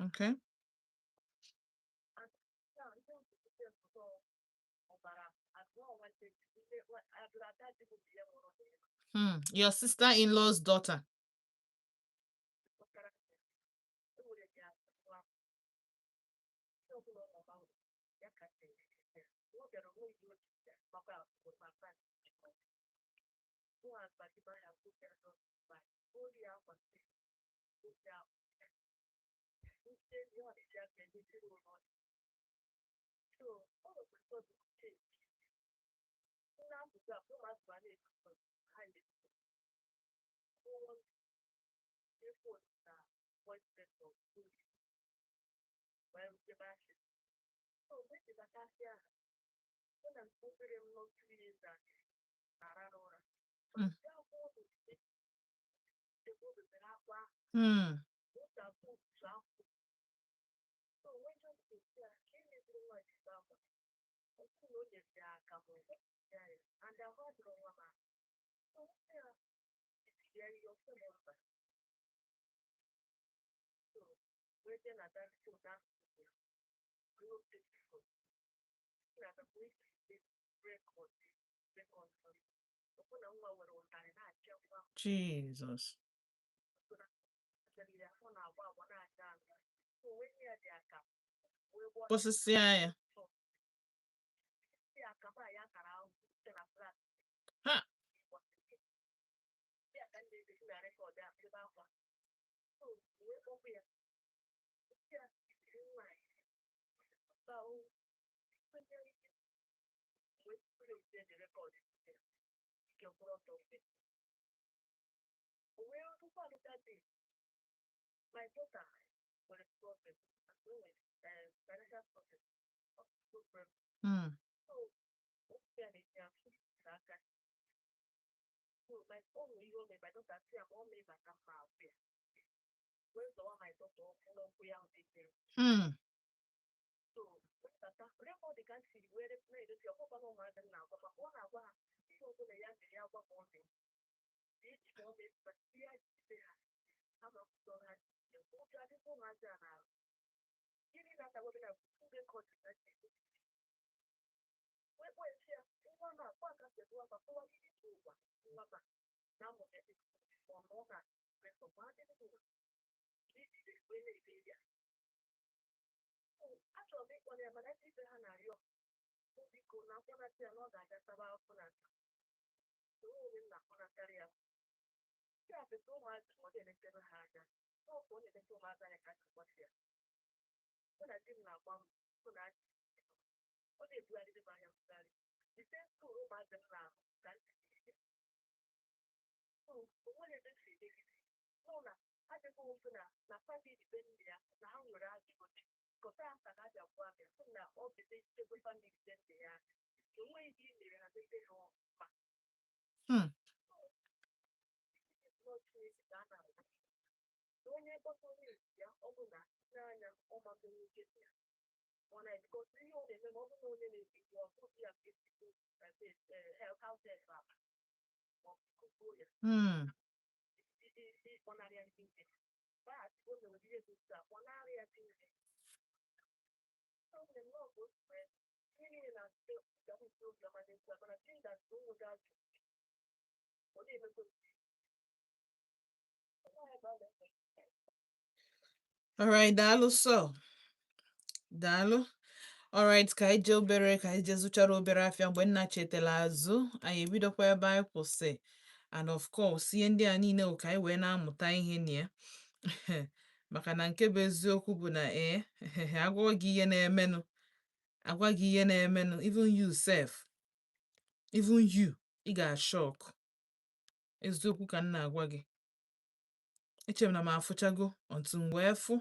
Okay. Your sister-in-law's daughter. Jesus. Kpọsịsịa ya. Ha. Hmm. Hmm. Alright, daalụ sọ. Daalụ. Alright, ka anyị jee obere, ka anyị jee zụchara obere afịa. Mgbe nna chetara azụ, anyị ebidokwa ebe anyị kwụsị. And of course, ihe ndị a niile bụ ka anyị wee na-amụta ihe na ya, maka na nke bụ eziokwu bụ na ee, agwa gị ihe na-emenụ, agwa gị ihe na-emenụ, even you sef, even you, ị ga-ashock. Eziokwu ka m na-agwa gị. Eche m na m afụchago until m wee fụ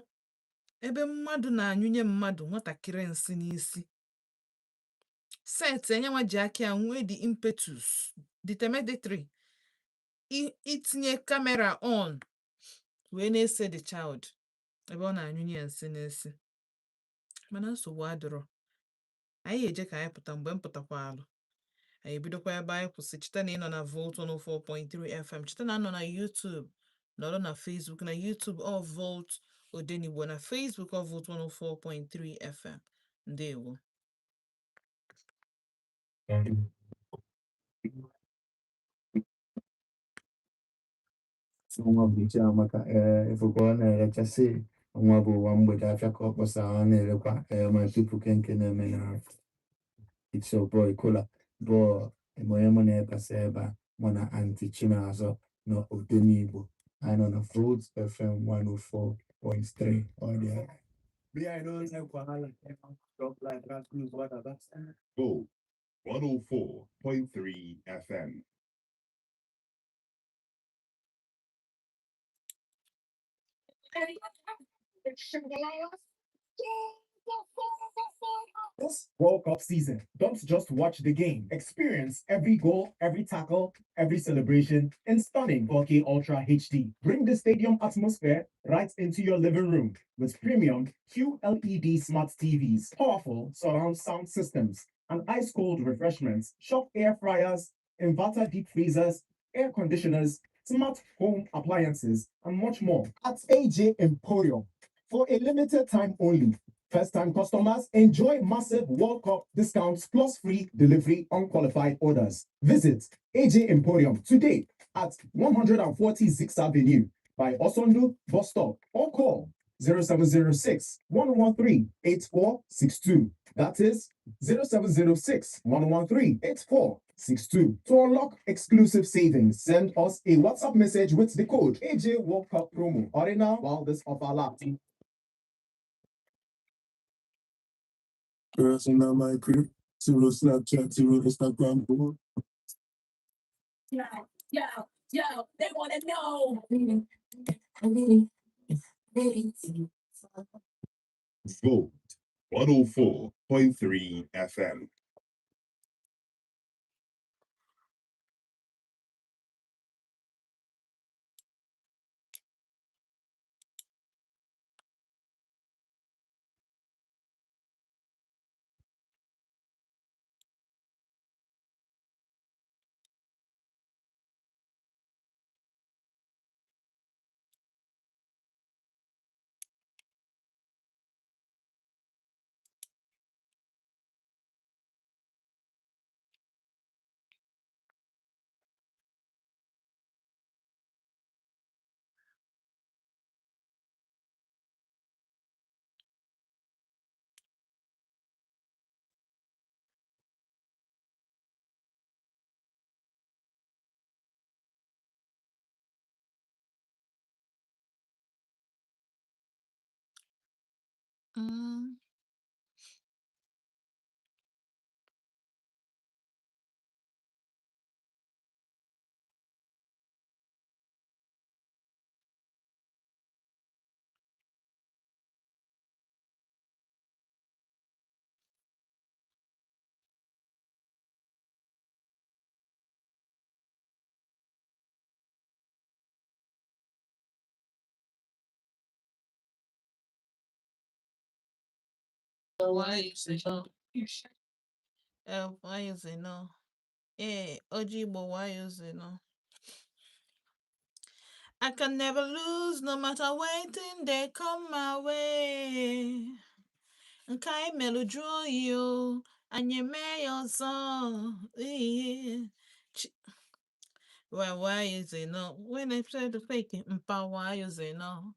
ebe mmadụ na-anyụnye mmadụ, nwatakịrị, nsị n'isi. Set enyenwa ji aka ya nwee the impetus, the temerity itinye camera on wee na-ese the child ebe ọ na-anyụnye ya nsị n'isi. Mana nsogbu adịrọ. Anyị eje ka anyị pụta. Mgbe m pụtakwalụ, anyị ebidokwa ebe anyị kwụsị. Cheta na ị nọ na Volt 104.3 FM. Cheta na anọ na YouTube, nọrọ na Facebook. Na YouTube ọ Volt Odenigbo, na Facebook ọ Volt 104.3 FM. Ndewo. Nwa bụ Chiamaka. Ee, ifụkwa ọ na-erechasị nwa bụ ụwa mgbede afịa ka ọ kpọsara, ọ na-erekwa. Ee, ma tupu ke nke na-eme na it's your boy Kola bụ onye mụ na-ebasa ebe a, mụ na Aunty Chinazọ nọ Odenigbo. Anyị nọ na Volt FM 104.3. Ọ dị. Me, I don't like wahala. Drop like that, cruise, what that's. Volt 104.3 FM. This World Cup season, don't just watch the game. Experience every goal, every tackle, every celebration in stunning 4K Ultra HD. Bring the stadium atmosphere right into your living room with premium QLED smart TVs, powerful surround sound systems, and ice cold refreshments. Shop air fryers, inverter deep freezers, air conditioners, smart home appliances, and much more at AJ Emporium for a limited time only. First time customers enjoy massive World Cup discounts plus free delivery on qualified orders. Visit AJ Emporium today at 140 Zix Avenue by Osondu Bus Stop or call 0706 113 8462. That is 0706 113 8462. To unlock exclusive savings, send us a WhatsApp message with the code AJ World Cup promo. Order now while this offer lasts. Girls in my crib, zero Snapchat, zero Instagram. Volt 104.3 FM. Why is it no? Why is it no? Yeah, Ojigbo, why is it no? I can never lose, no matter waiting they come my way. Nke anyị melụ jụọ oyi o, anyị eme ya ọzọ. Ee. Why is it no? When I try to fake it, mpa, why is it no?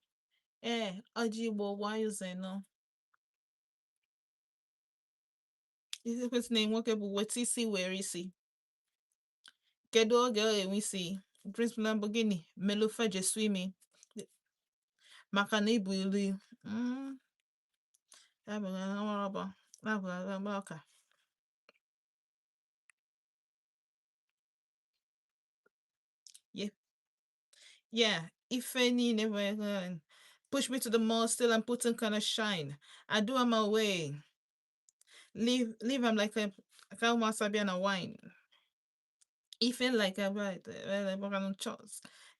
Eh, Ojigbo, why is it no? Ihe kwesịrị na nwoke bụ weta isi were isi. Kedu oge ọ ga-enwe isi? Prince Lamborghini, Melufa Jeswimi, maka na ibu ilu. Ya bụ na ọrụ bụ, ya bụ ọka. Yeah. Yeah, ife niile push me to the mall still I'm putting kind of shine. I do on my way. Leave I'm like a na wine. Ife like a right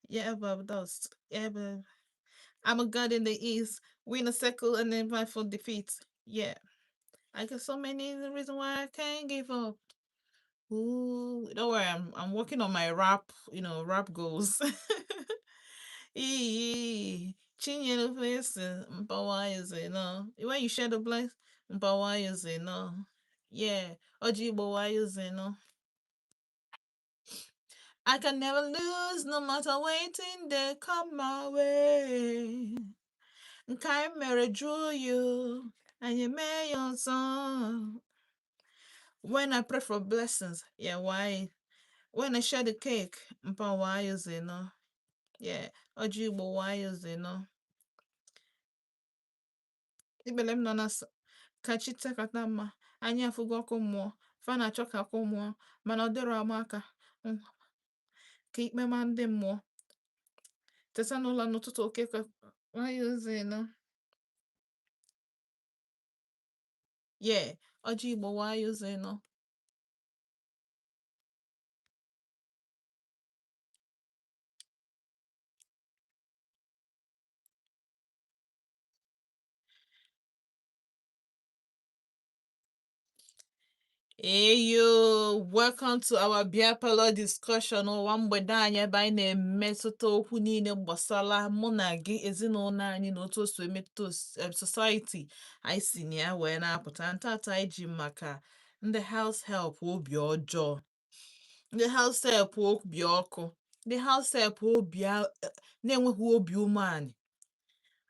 yeah, but dust. Yeah, but I'm a god in the east. Win a circle and then fight for defeat. Yeah. I got so many reasons why I can't give up. Ooh, don't worry, I'm working on my rap, rap goals. Ee, Chinyere face, Mpawa is no. When you share the bless, Mpawa is no. Yeah, Ojigbo why is no. I can never lose, no matter waiting they come my way. Nke anyị mere jụọ you, and you may your song. When I pray for blessings, yeah, why? When I share the cake, Mpa why is it no? Yeah, Ojigbo why is it no? Ibele m nọ na ka chi tekata mma, anyị afụgo ọkụ mmụọ, fa na-achọ ka ọkụ mmụọ, mana ọ dịrọ ama aka ka ikpe ma ndị mmụọ. Teta n'ụlọ n'ụtụtụ oke why is it no? Yeah, Ojigbo why is it no? Hey yo, welcome to our beer parlor discussion. Ụwa mgbede anyị ebe anyị na-emetụta okwu niile gbasara mụ na gị, ezinụlọ anyị na otu o si emetụta society anyị si na ya wee na-apụta. Ntata anyị ji maka ndị house help obi ọjọọ, ndị house help obi ọkụ, ndị house help obi na-enweghị obi umeanị,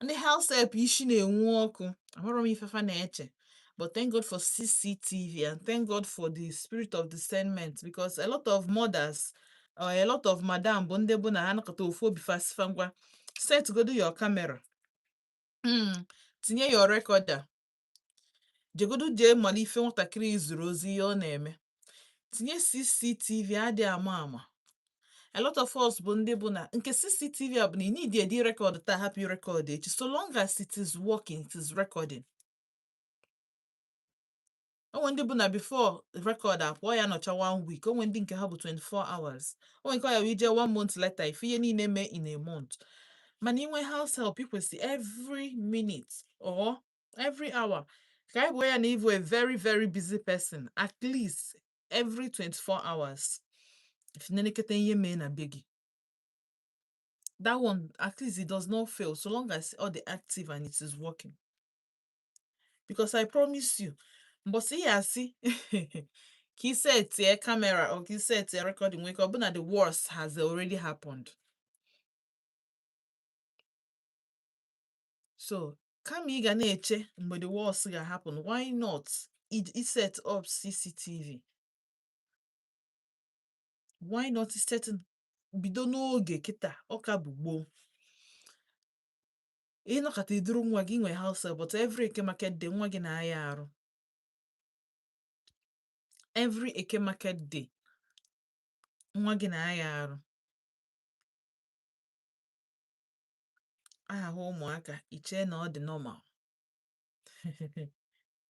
ndị house help isi na-enwu ọkụ. Amarọ m ife fa na-eche. But thank God for CCTV and thank God for the spirit of discernment, because a lot of mothers or a lot of madam bụ ndị bụ na ha nakọta ofu obi fa ngwa set godo your camera, tinye your recorder, jegodu jee mara ife nwatakịrị zuru ozi ihe ọ na-eme, tinye CCTV adị ama ama. A lot of us bụ ndị bụ na nke CCTV a bụ na ị need edi record taa hapụ record echi, so long as it is working, it is recording. Onwe ndị bụ na before record apụọ ya nọcha one week, onwe ndị nke ha bụ 24 hours, onwe nke ọ ya wee ije one month later ife ihe niile mee in a month. Mana inwe house help, ị kwesị every minute or every hour ka anyị bụ ya na ịbụ a very very busy person, at least every 24 hours if nenekete ihe mee na be gị. That one at least it does not fail so long as all the active and it is working, because I promise you, mbọsị ya asị ka ị setie camera or ka ị setie recording nwee ka ọ bụ na the worst has already happened. So kama ị ga na-eche mgbe the worst ga-happen, why not i set up CCTV? Why not set bido n'oge kịta ọ ka bụ gboo ịnọkọta iduru nwa gị nwe house help, but every Eke market day nwa gị na-aya arụ, every Eke market day nwa gị na-aya arụ, ahụ ụmụaka ichee na ọ dị normal.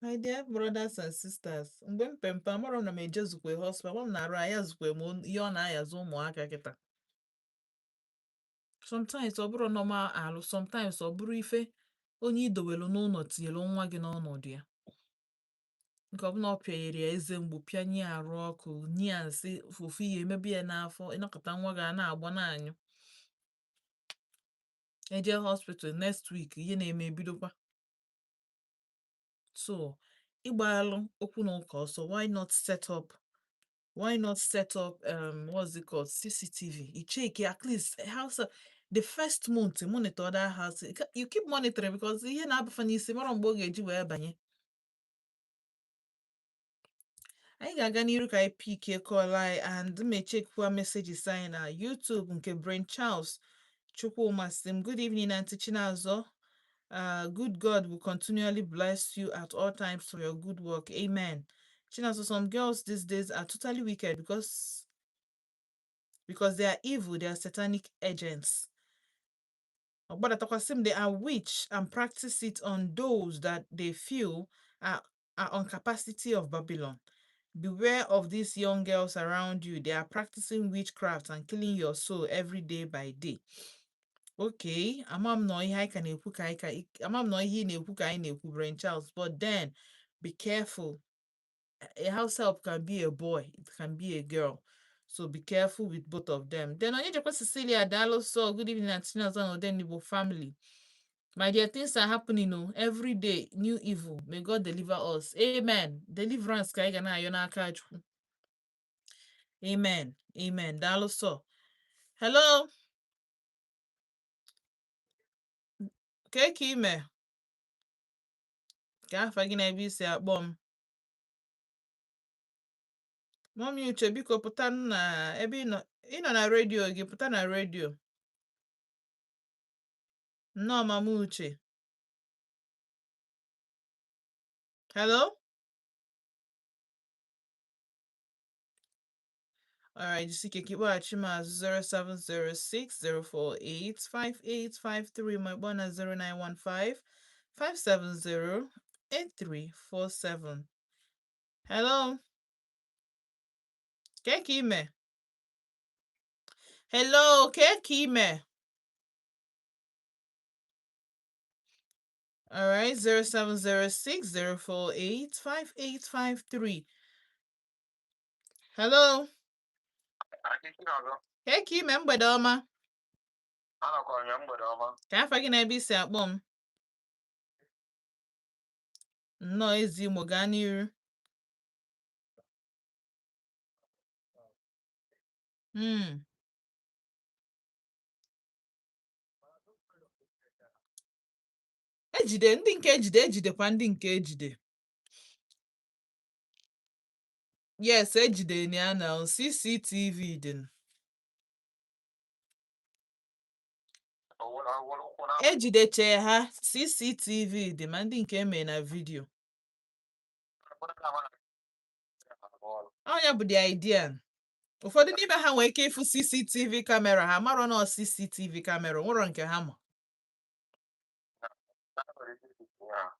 My dear brothers and sisters, mgbe m pempe amarọ m na m ejezukwe hospital, agwa m na arụ ayazukwe m ihe ọ na-ayazi ụmụaka kịta. Sometimes ọ bụrụ normal alụ, sometimes ọ bụrụ ife onye idowelu n'ụlọ tinyere nwa gị n'ọnọdụ ya. Nke ọ bụla ọ pịanyere ya eze mgbu, pịanye ya arụ ọkụ, nye ya nsị, ofu ihe emebe ya n'afọ, ịnọkọta nwa gị a na-agbọ na-anyụ. Eje hospital next week, ihe na-eme ebidokwa. So ịgbalụ okwu na ụka ọsọ, why not set up what's it called, CCTV? You check at least house the first month, you monitor that house, you keep monitoring, because ihe na-abafa n'isi mara mgbe ọ ga-eji wee banye. Anyị ga-aga n'iru ka anyị pick call anyị and mechekwa messages anyị na YouTube. Nke Brain Charles Chukwuma sị m, "Good evening, Aunty Chinazọ. Good God will continually bless you at all times for your good work. Amen. Chinazọ, some girls these days are totally wicked because they are evil, they are satanic agents." Ọgbadatakwasị m, "They are witch and practice it on those that they feel are on capacity of Babylon. Beware of these young girls around you. They are practicing witchcraft and killing your soul every day by day." Okay, ama m nọ ihe anyị ka na-ekwu ka anyị ka ama m nọ ihe ị na-ekwu ka anyị na-ekwu, Brain Charles, but then be careful. A house help can be a boy, it can be a girl. So be careful with both of them. Then Onyejekwa Cecilia Dalo, so good evening, Aunty Chinazọ and Odenigbo family. "My dear, things are happening, oh, every day, new evil. May God deliver us. Amen." Deliverance ka anyị ga na-ayọ n'aka Chukwu. Amen. Amen. Daalụ so. Hello. Ka ka ime? Ka afa gị na ebe isi akpọ m? Mommy Uche, biko pụta na ebe ị nọ, ị nọ na redio gị, pụta na redio. Nnọọ, Mama Uche. Hello? Alright, jisike ka ịkpọghachi m azụ 07060485853 ma ịkpọ na 0915 570 8347. Hello? Ke ka ime? Hello, ke ka ime? Alright, 07060485853. Hello? Ke ka ime, mgbede ọma? Anọkwa m ya, mgbede ọma. Ka afa gị na ebe isi akpọ m? Nnọọ, ezi Imo, gaa n'iru. Ejide ndị nke ejide, ejidekwa ndị nke ejide. Yes, ejide na ya na CCTV dị. Owere ụkwụ na Ejideche ha, CCTV dị, ma ndị nke eme na video. Ọnya bụ the idea. Ụfọdụ n'ime ha nwere ike ịfụ CCTV camera, ha marọ na ọ CCTV camera nwere nke ha ma. Ya.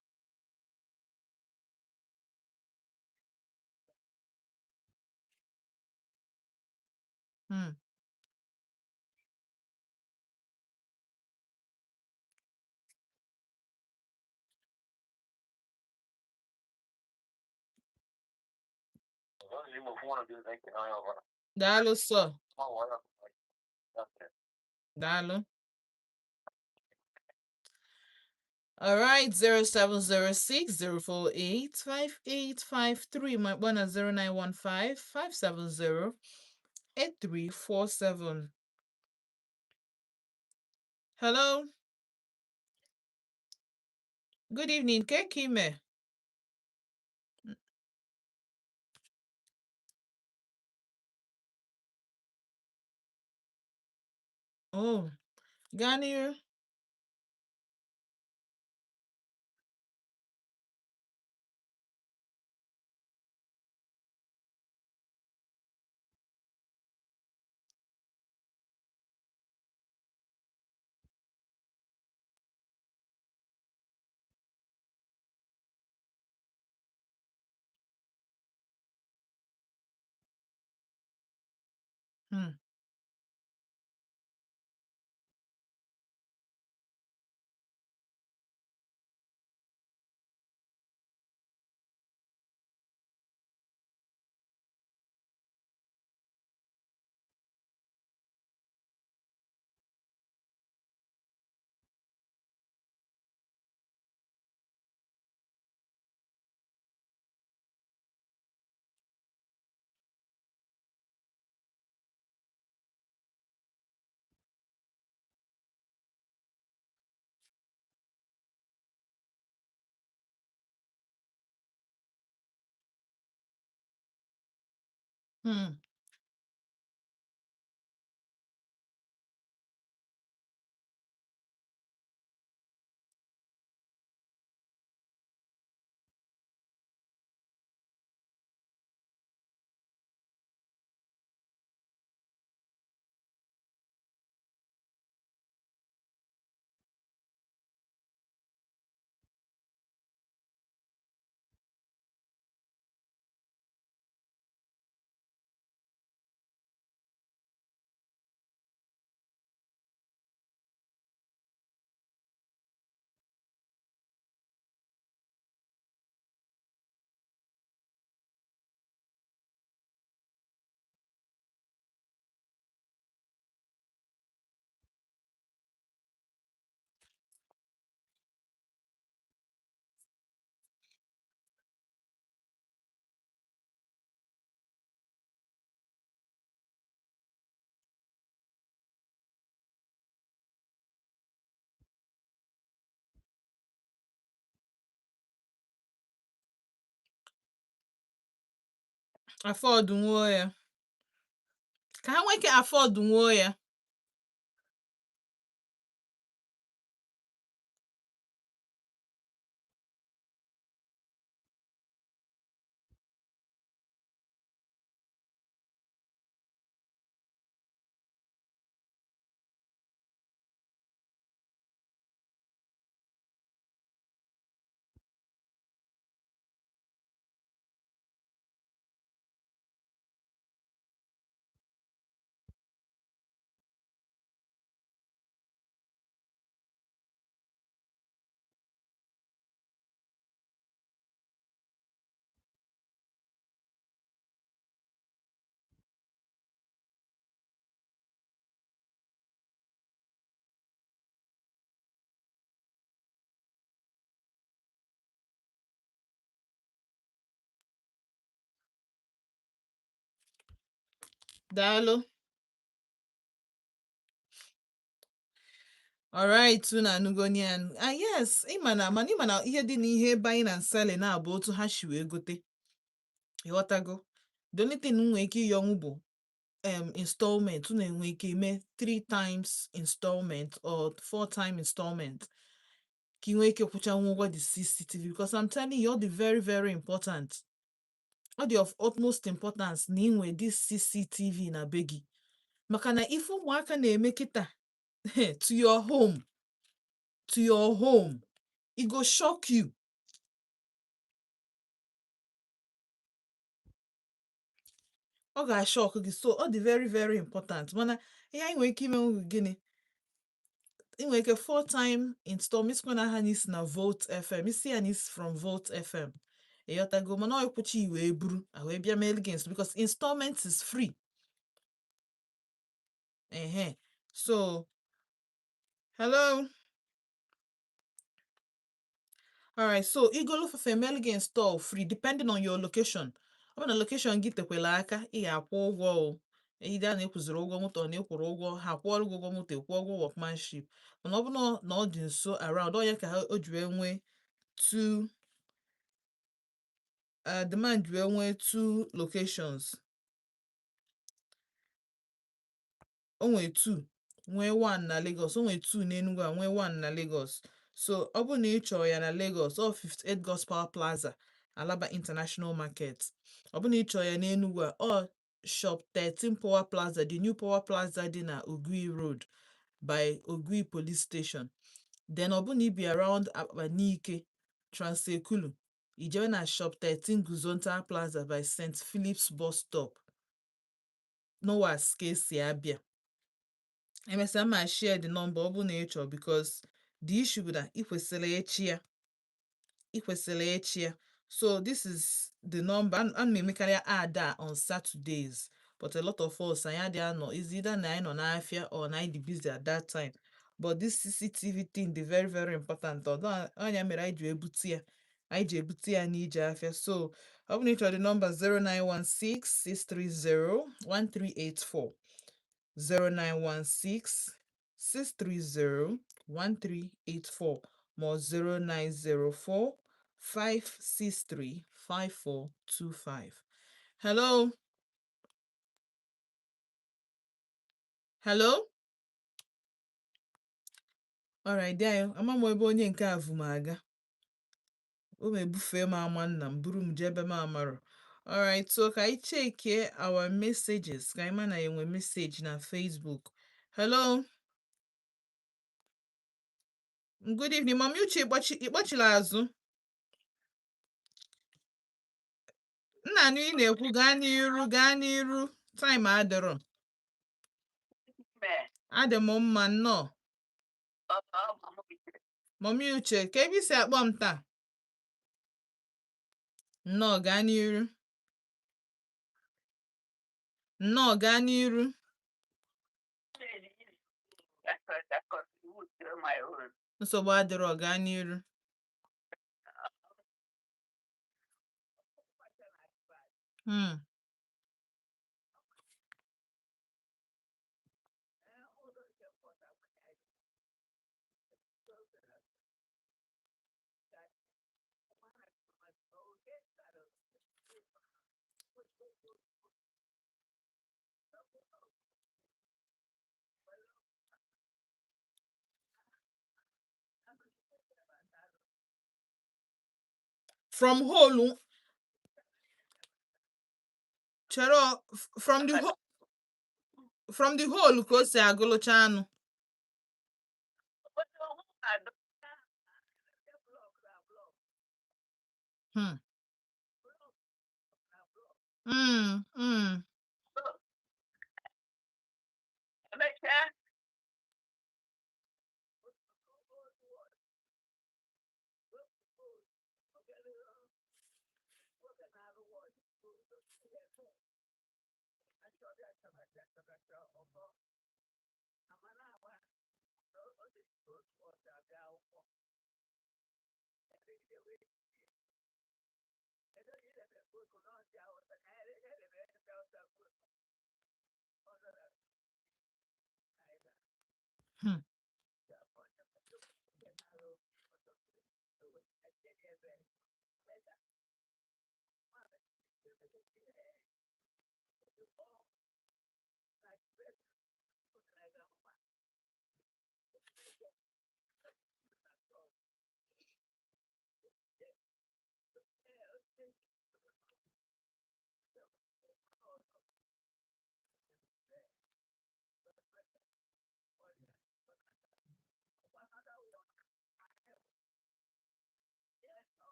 Daalụ sọ. Daalụ. All right, 0706 048 5853. My one at 0915 570 8347. Hello, good evening. Kekime. Oh, Ganier. Hmm. Afford nwuo ya ka ha nwee ike afford nwuo ya. Daalụ. Alright, unu anụgoni ya. Ah yes, ịma na, mana ịma na ihe dị n'ihe buying and selling na-abụ otu ha si wee gote. Ịghọtago? The only thing m nwee ike ịyọnwụ bụ installment. Unu enwe ike ime three times installment or four time installment ka ị nwee ike kwụchanwu ụgwọ the CCTV, because I'm telling you, ọ dị very very important. Ọ dị of utmost importance na ị nwee this CCTV na be gị, maka na ife ụmụaka na-eme kịta to your home, to your home, it go shock you. Ọ ga-ashock gị. So ọ dị very very important. Mana ihe anyị nwere ike ime bụ gịnị? Ị nwere ike four time installment. Isikwa na aha n'isi na Volt FM, isi ya n'isi from Volt FM, ịghọtago? Mana ọ ịkwụcha iwe buru a wee bịa meelu gị because installment is free. Ehe, so hello. Alright, so igolu fefe emelu gị install free depending on your location. Ọ bụ na location gị tekwela aka, ị ga-akwụ ụgwọ. O ide na ịkwụziri ụgwọ moto, na ịkwụrụ ụgwọ ha kwụọrọ gị ụgwọ moto, kwụọ ụgwọ workmanship. Mana ọ bụ na ọ dị nso around ọ ya ka ha o ji wee nwee two demand, ji wee nwee two locations. O nwee two, nwee one na Lagos, o nwee two n'Enugu a, nwee one na Lagos. So ọ bụrụ na ị chọrọ ya na Lagos, ọ 58 Gospel Plaza, Alaba International Market. Ọ bụrụ na ị chọrọ ya n'Enugu a, ọ Shop 13 Power Plaza, the new Power Plaza dị na Ogui Road by Ogui Police Station. Then ọ bụrụ na ị bi around Akpanike, Transekulu, ijewe na Shop 13 Guzonta Plaza by St. Philip's Bus Stop, Nowas ka esi abịa. Emesịa ma share the number ọ bụrụ na ị chọrọ, because the issue bụ na ị kwesịrị echi ya, ị kwesịrị echi ya. So this is the number. Ana m emekarị ad a on Saturdays, but a lot of us, anyị adịghị anọ, is either na anyị nọ n'afịa or na anyị dị busy at that time. But this CCTV thing dị very very important. Ọdọ ọnya mere anyị ji ebute ya, anyị ji ebute ya n'ije afịa. So ọ bụrụ na ị chọrọ the number, 0916 630 1384, 0916 630 1384, ma ọ 0904 563 5425. Hello. Hello. Alright, dị anyị ama m ebe onye nke a vu m aga. O ma ebufee m ama nna m buru m jee ebe m amarọ. Alright, so ka anyị chekie our messages, ka anyị ma na enwe message na Facebook. Hello. Good evening, Mami Uche. Ịkpọchila azụ nna anụ ị na-ekwu. Gaa n'iru, gaa n'iru, time adịrọ. Adị m mma, nnọọ. Mami Uche, ka ebe isi akpọ m taa? Nnọọ, gaa n'iru. Nnọọ, gaa n'iru. Nsogbu adịrọ, gaa n'iru. From hole chere from the hole ka o si agụlụcha anụ.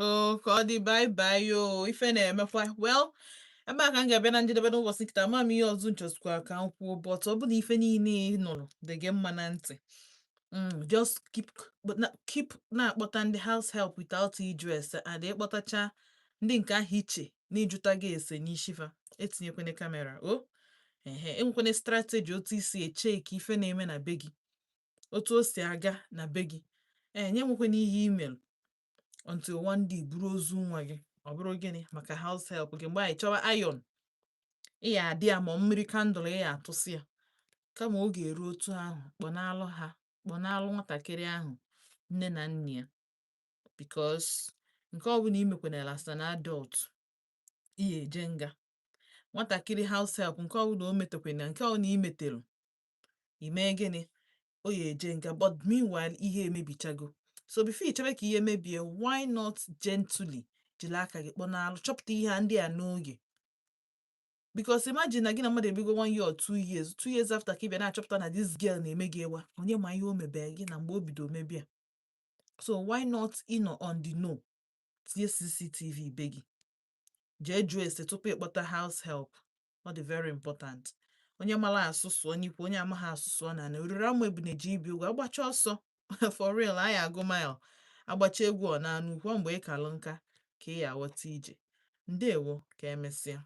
Oh, ka ọ dị. Bye bye o. Ife na-emekwa. Well, ebe a ka m ga-abịa na njedebe n'ụbọchị nkịta. Ama m ihe ọzọ nchọsikwa ka m kwuo, but ọ bụ na ife niile ị nụrụ dị gị mma na ntị, just keep, but na keep na-akpọta ndị house help without ịjụ ese, and ịkpọtacha ndị nke ahụ iche na ịjụta gị ese n'ishifa, etinyekwana camera o. Ehe, enwekwana strategy otu isi eche ka ife na-eme na be gị, otu o si aga na be gị. Ee, nye nwekwana ihe email until one day buru ozu nwa gị. Ọ bụrụ gịnị maka house help gị? Mgbe anyị chọwa iron ị ya adị ya, ma mmiri candle ị ya atụsị ya, kama ọ ga-eru otu ahụ, kpọnalụ ha, kpọnalụ nwatakịrị ahụ nne na nna ya, because nke ọbụla imekwanara as an adult, ị ya eje nga. Nwatakịrị house help, nke ọbụla o metekwana, nke ọbụla imeterụ, ime gịnị, o ya eje nga. But meanwhile, ihe emebichago. So before i chebe ka ihe mebie, why not gently jiri aka gị kpọnalụ, chọpụta ihe a ndị a n'oge? Because imagine na gị na mmadụ ebigo 1 year or 2 years, 2 years after ka ị bịa na-achọpụta na this girl na-eme gị ewa. Onye ma ihe o mebere gị na mgbe o bido mebie? So why not ịnọ on the know, tinye CCTV be gị, jee jụọ ese tupu ịkpọta house help? Ọ dị very important. Onye mara asụ sụọ n'ikwu, onye amaghị asụ sụọ na oriri ama ebune ji ibi ụgwọ agbacha ọsọ. For real, anyị agụ mile agbacha egwu ọ na-anụ ukwu mgbe ị kalụ nka ka ị ya aghọta ije. Ndewo, ka emesịa.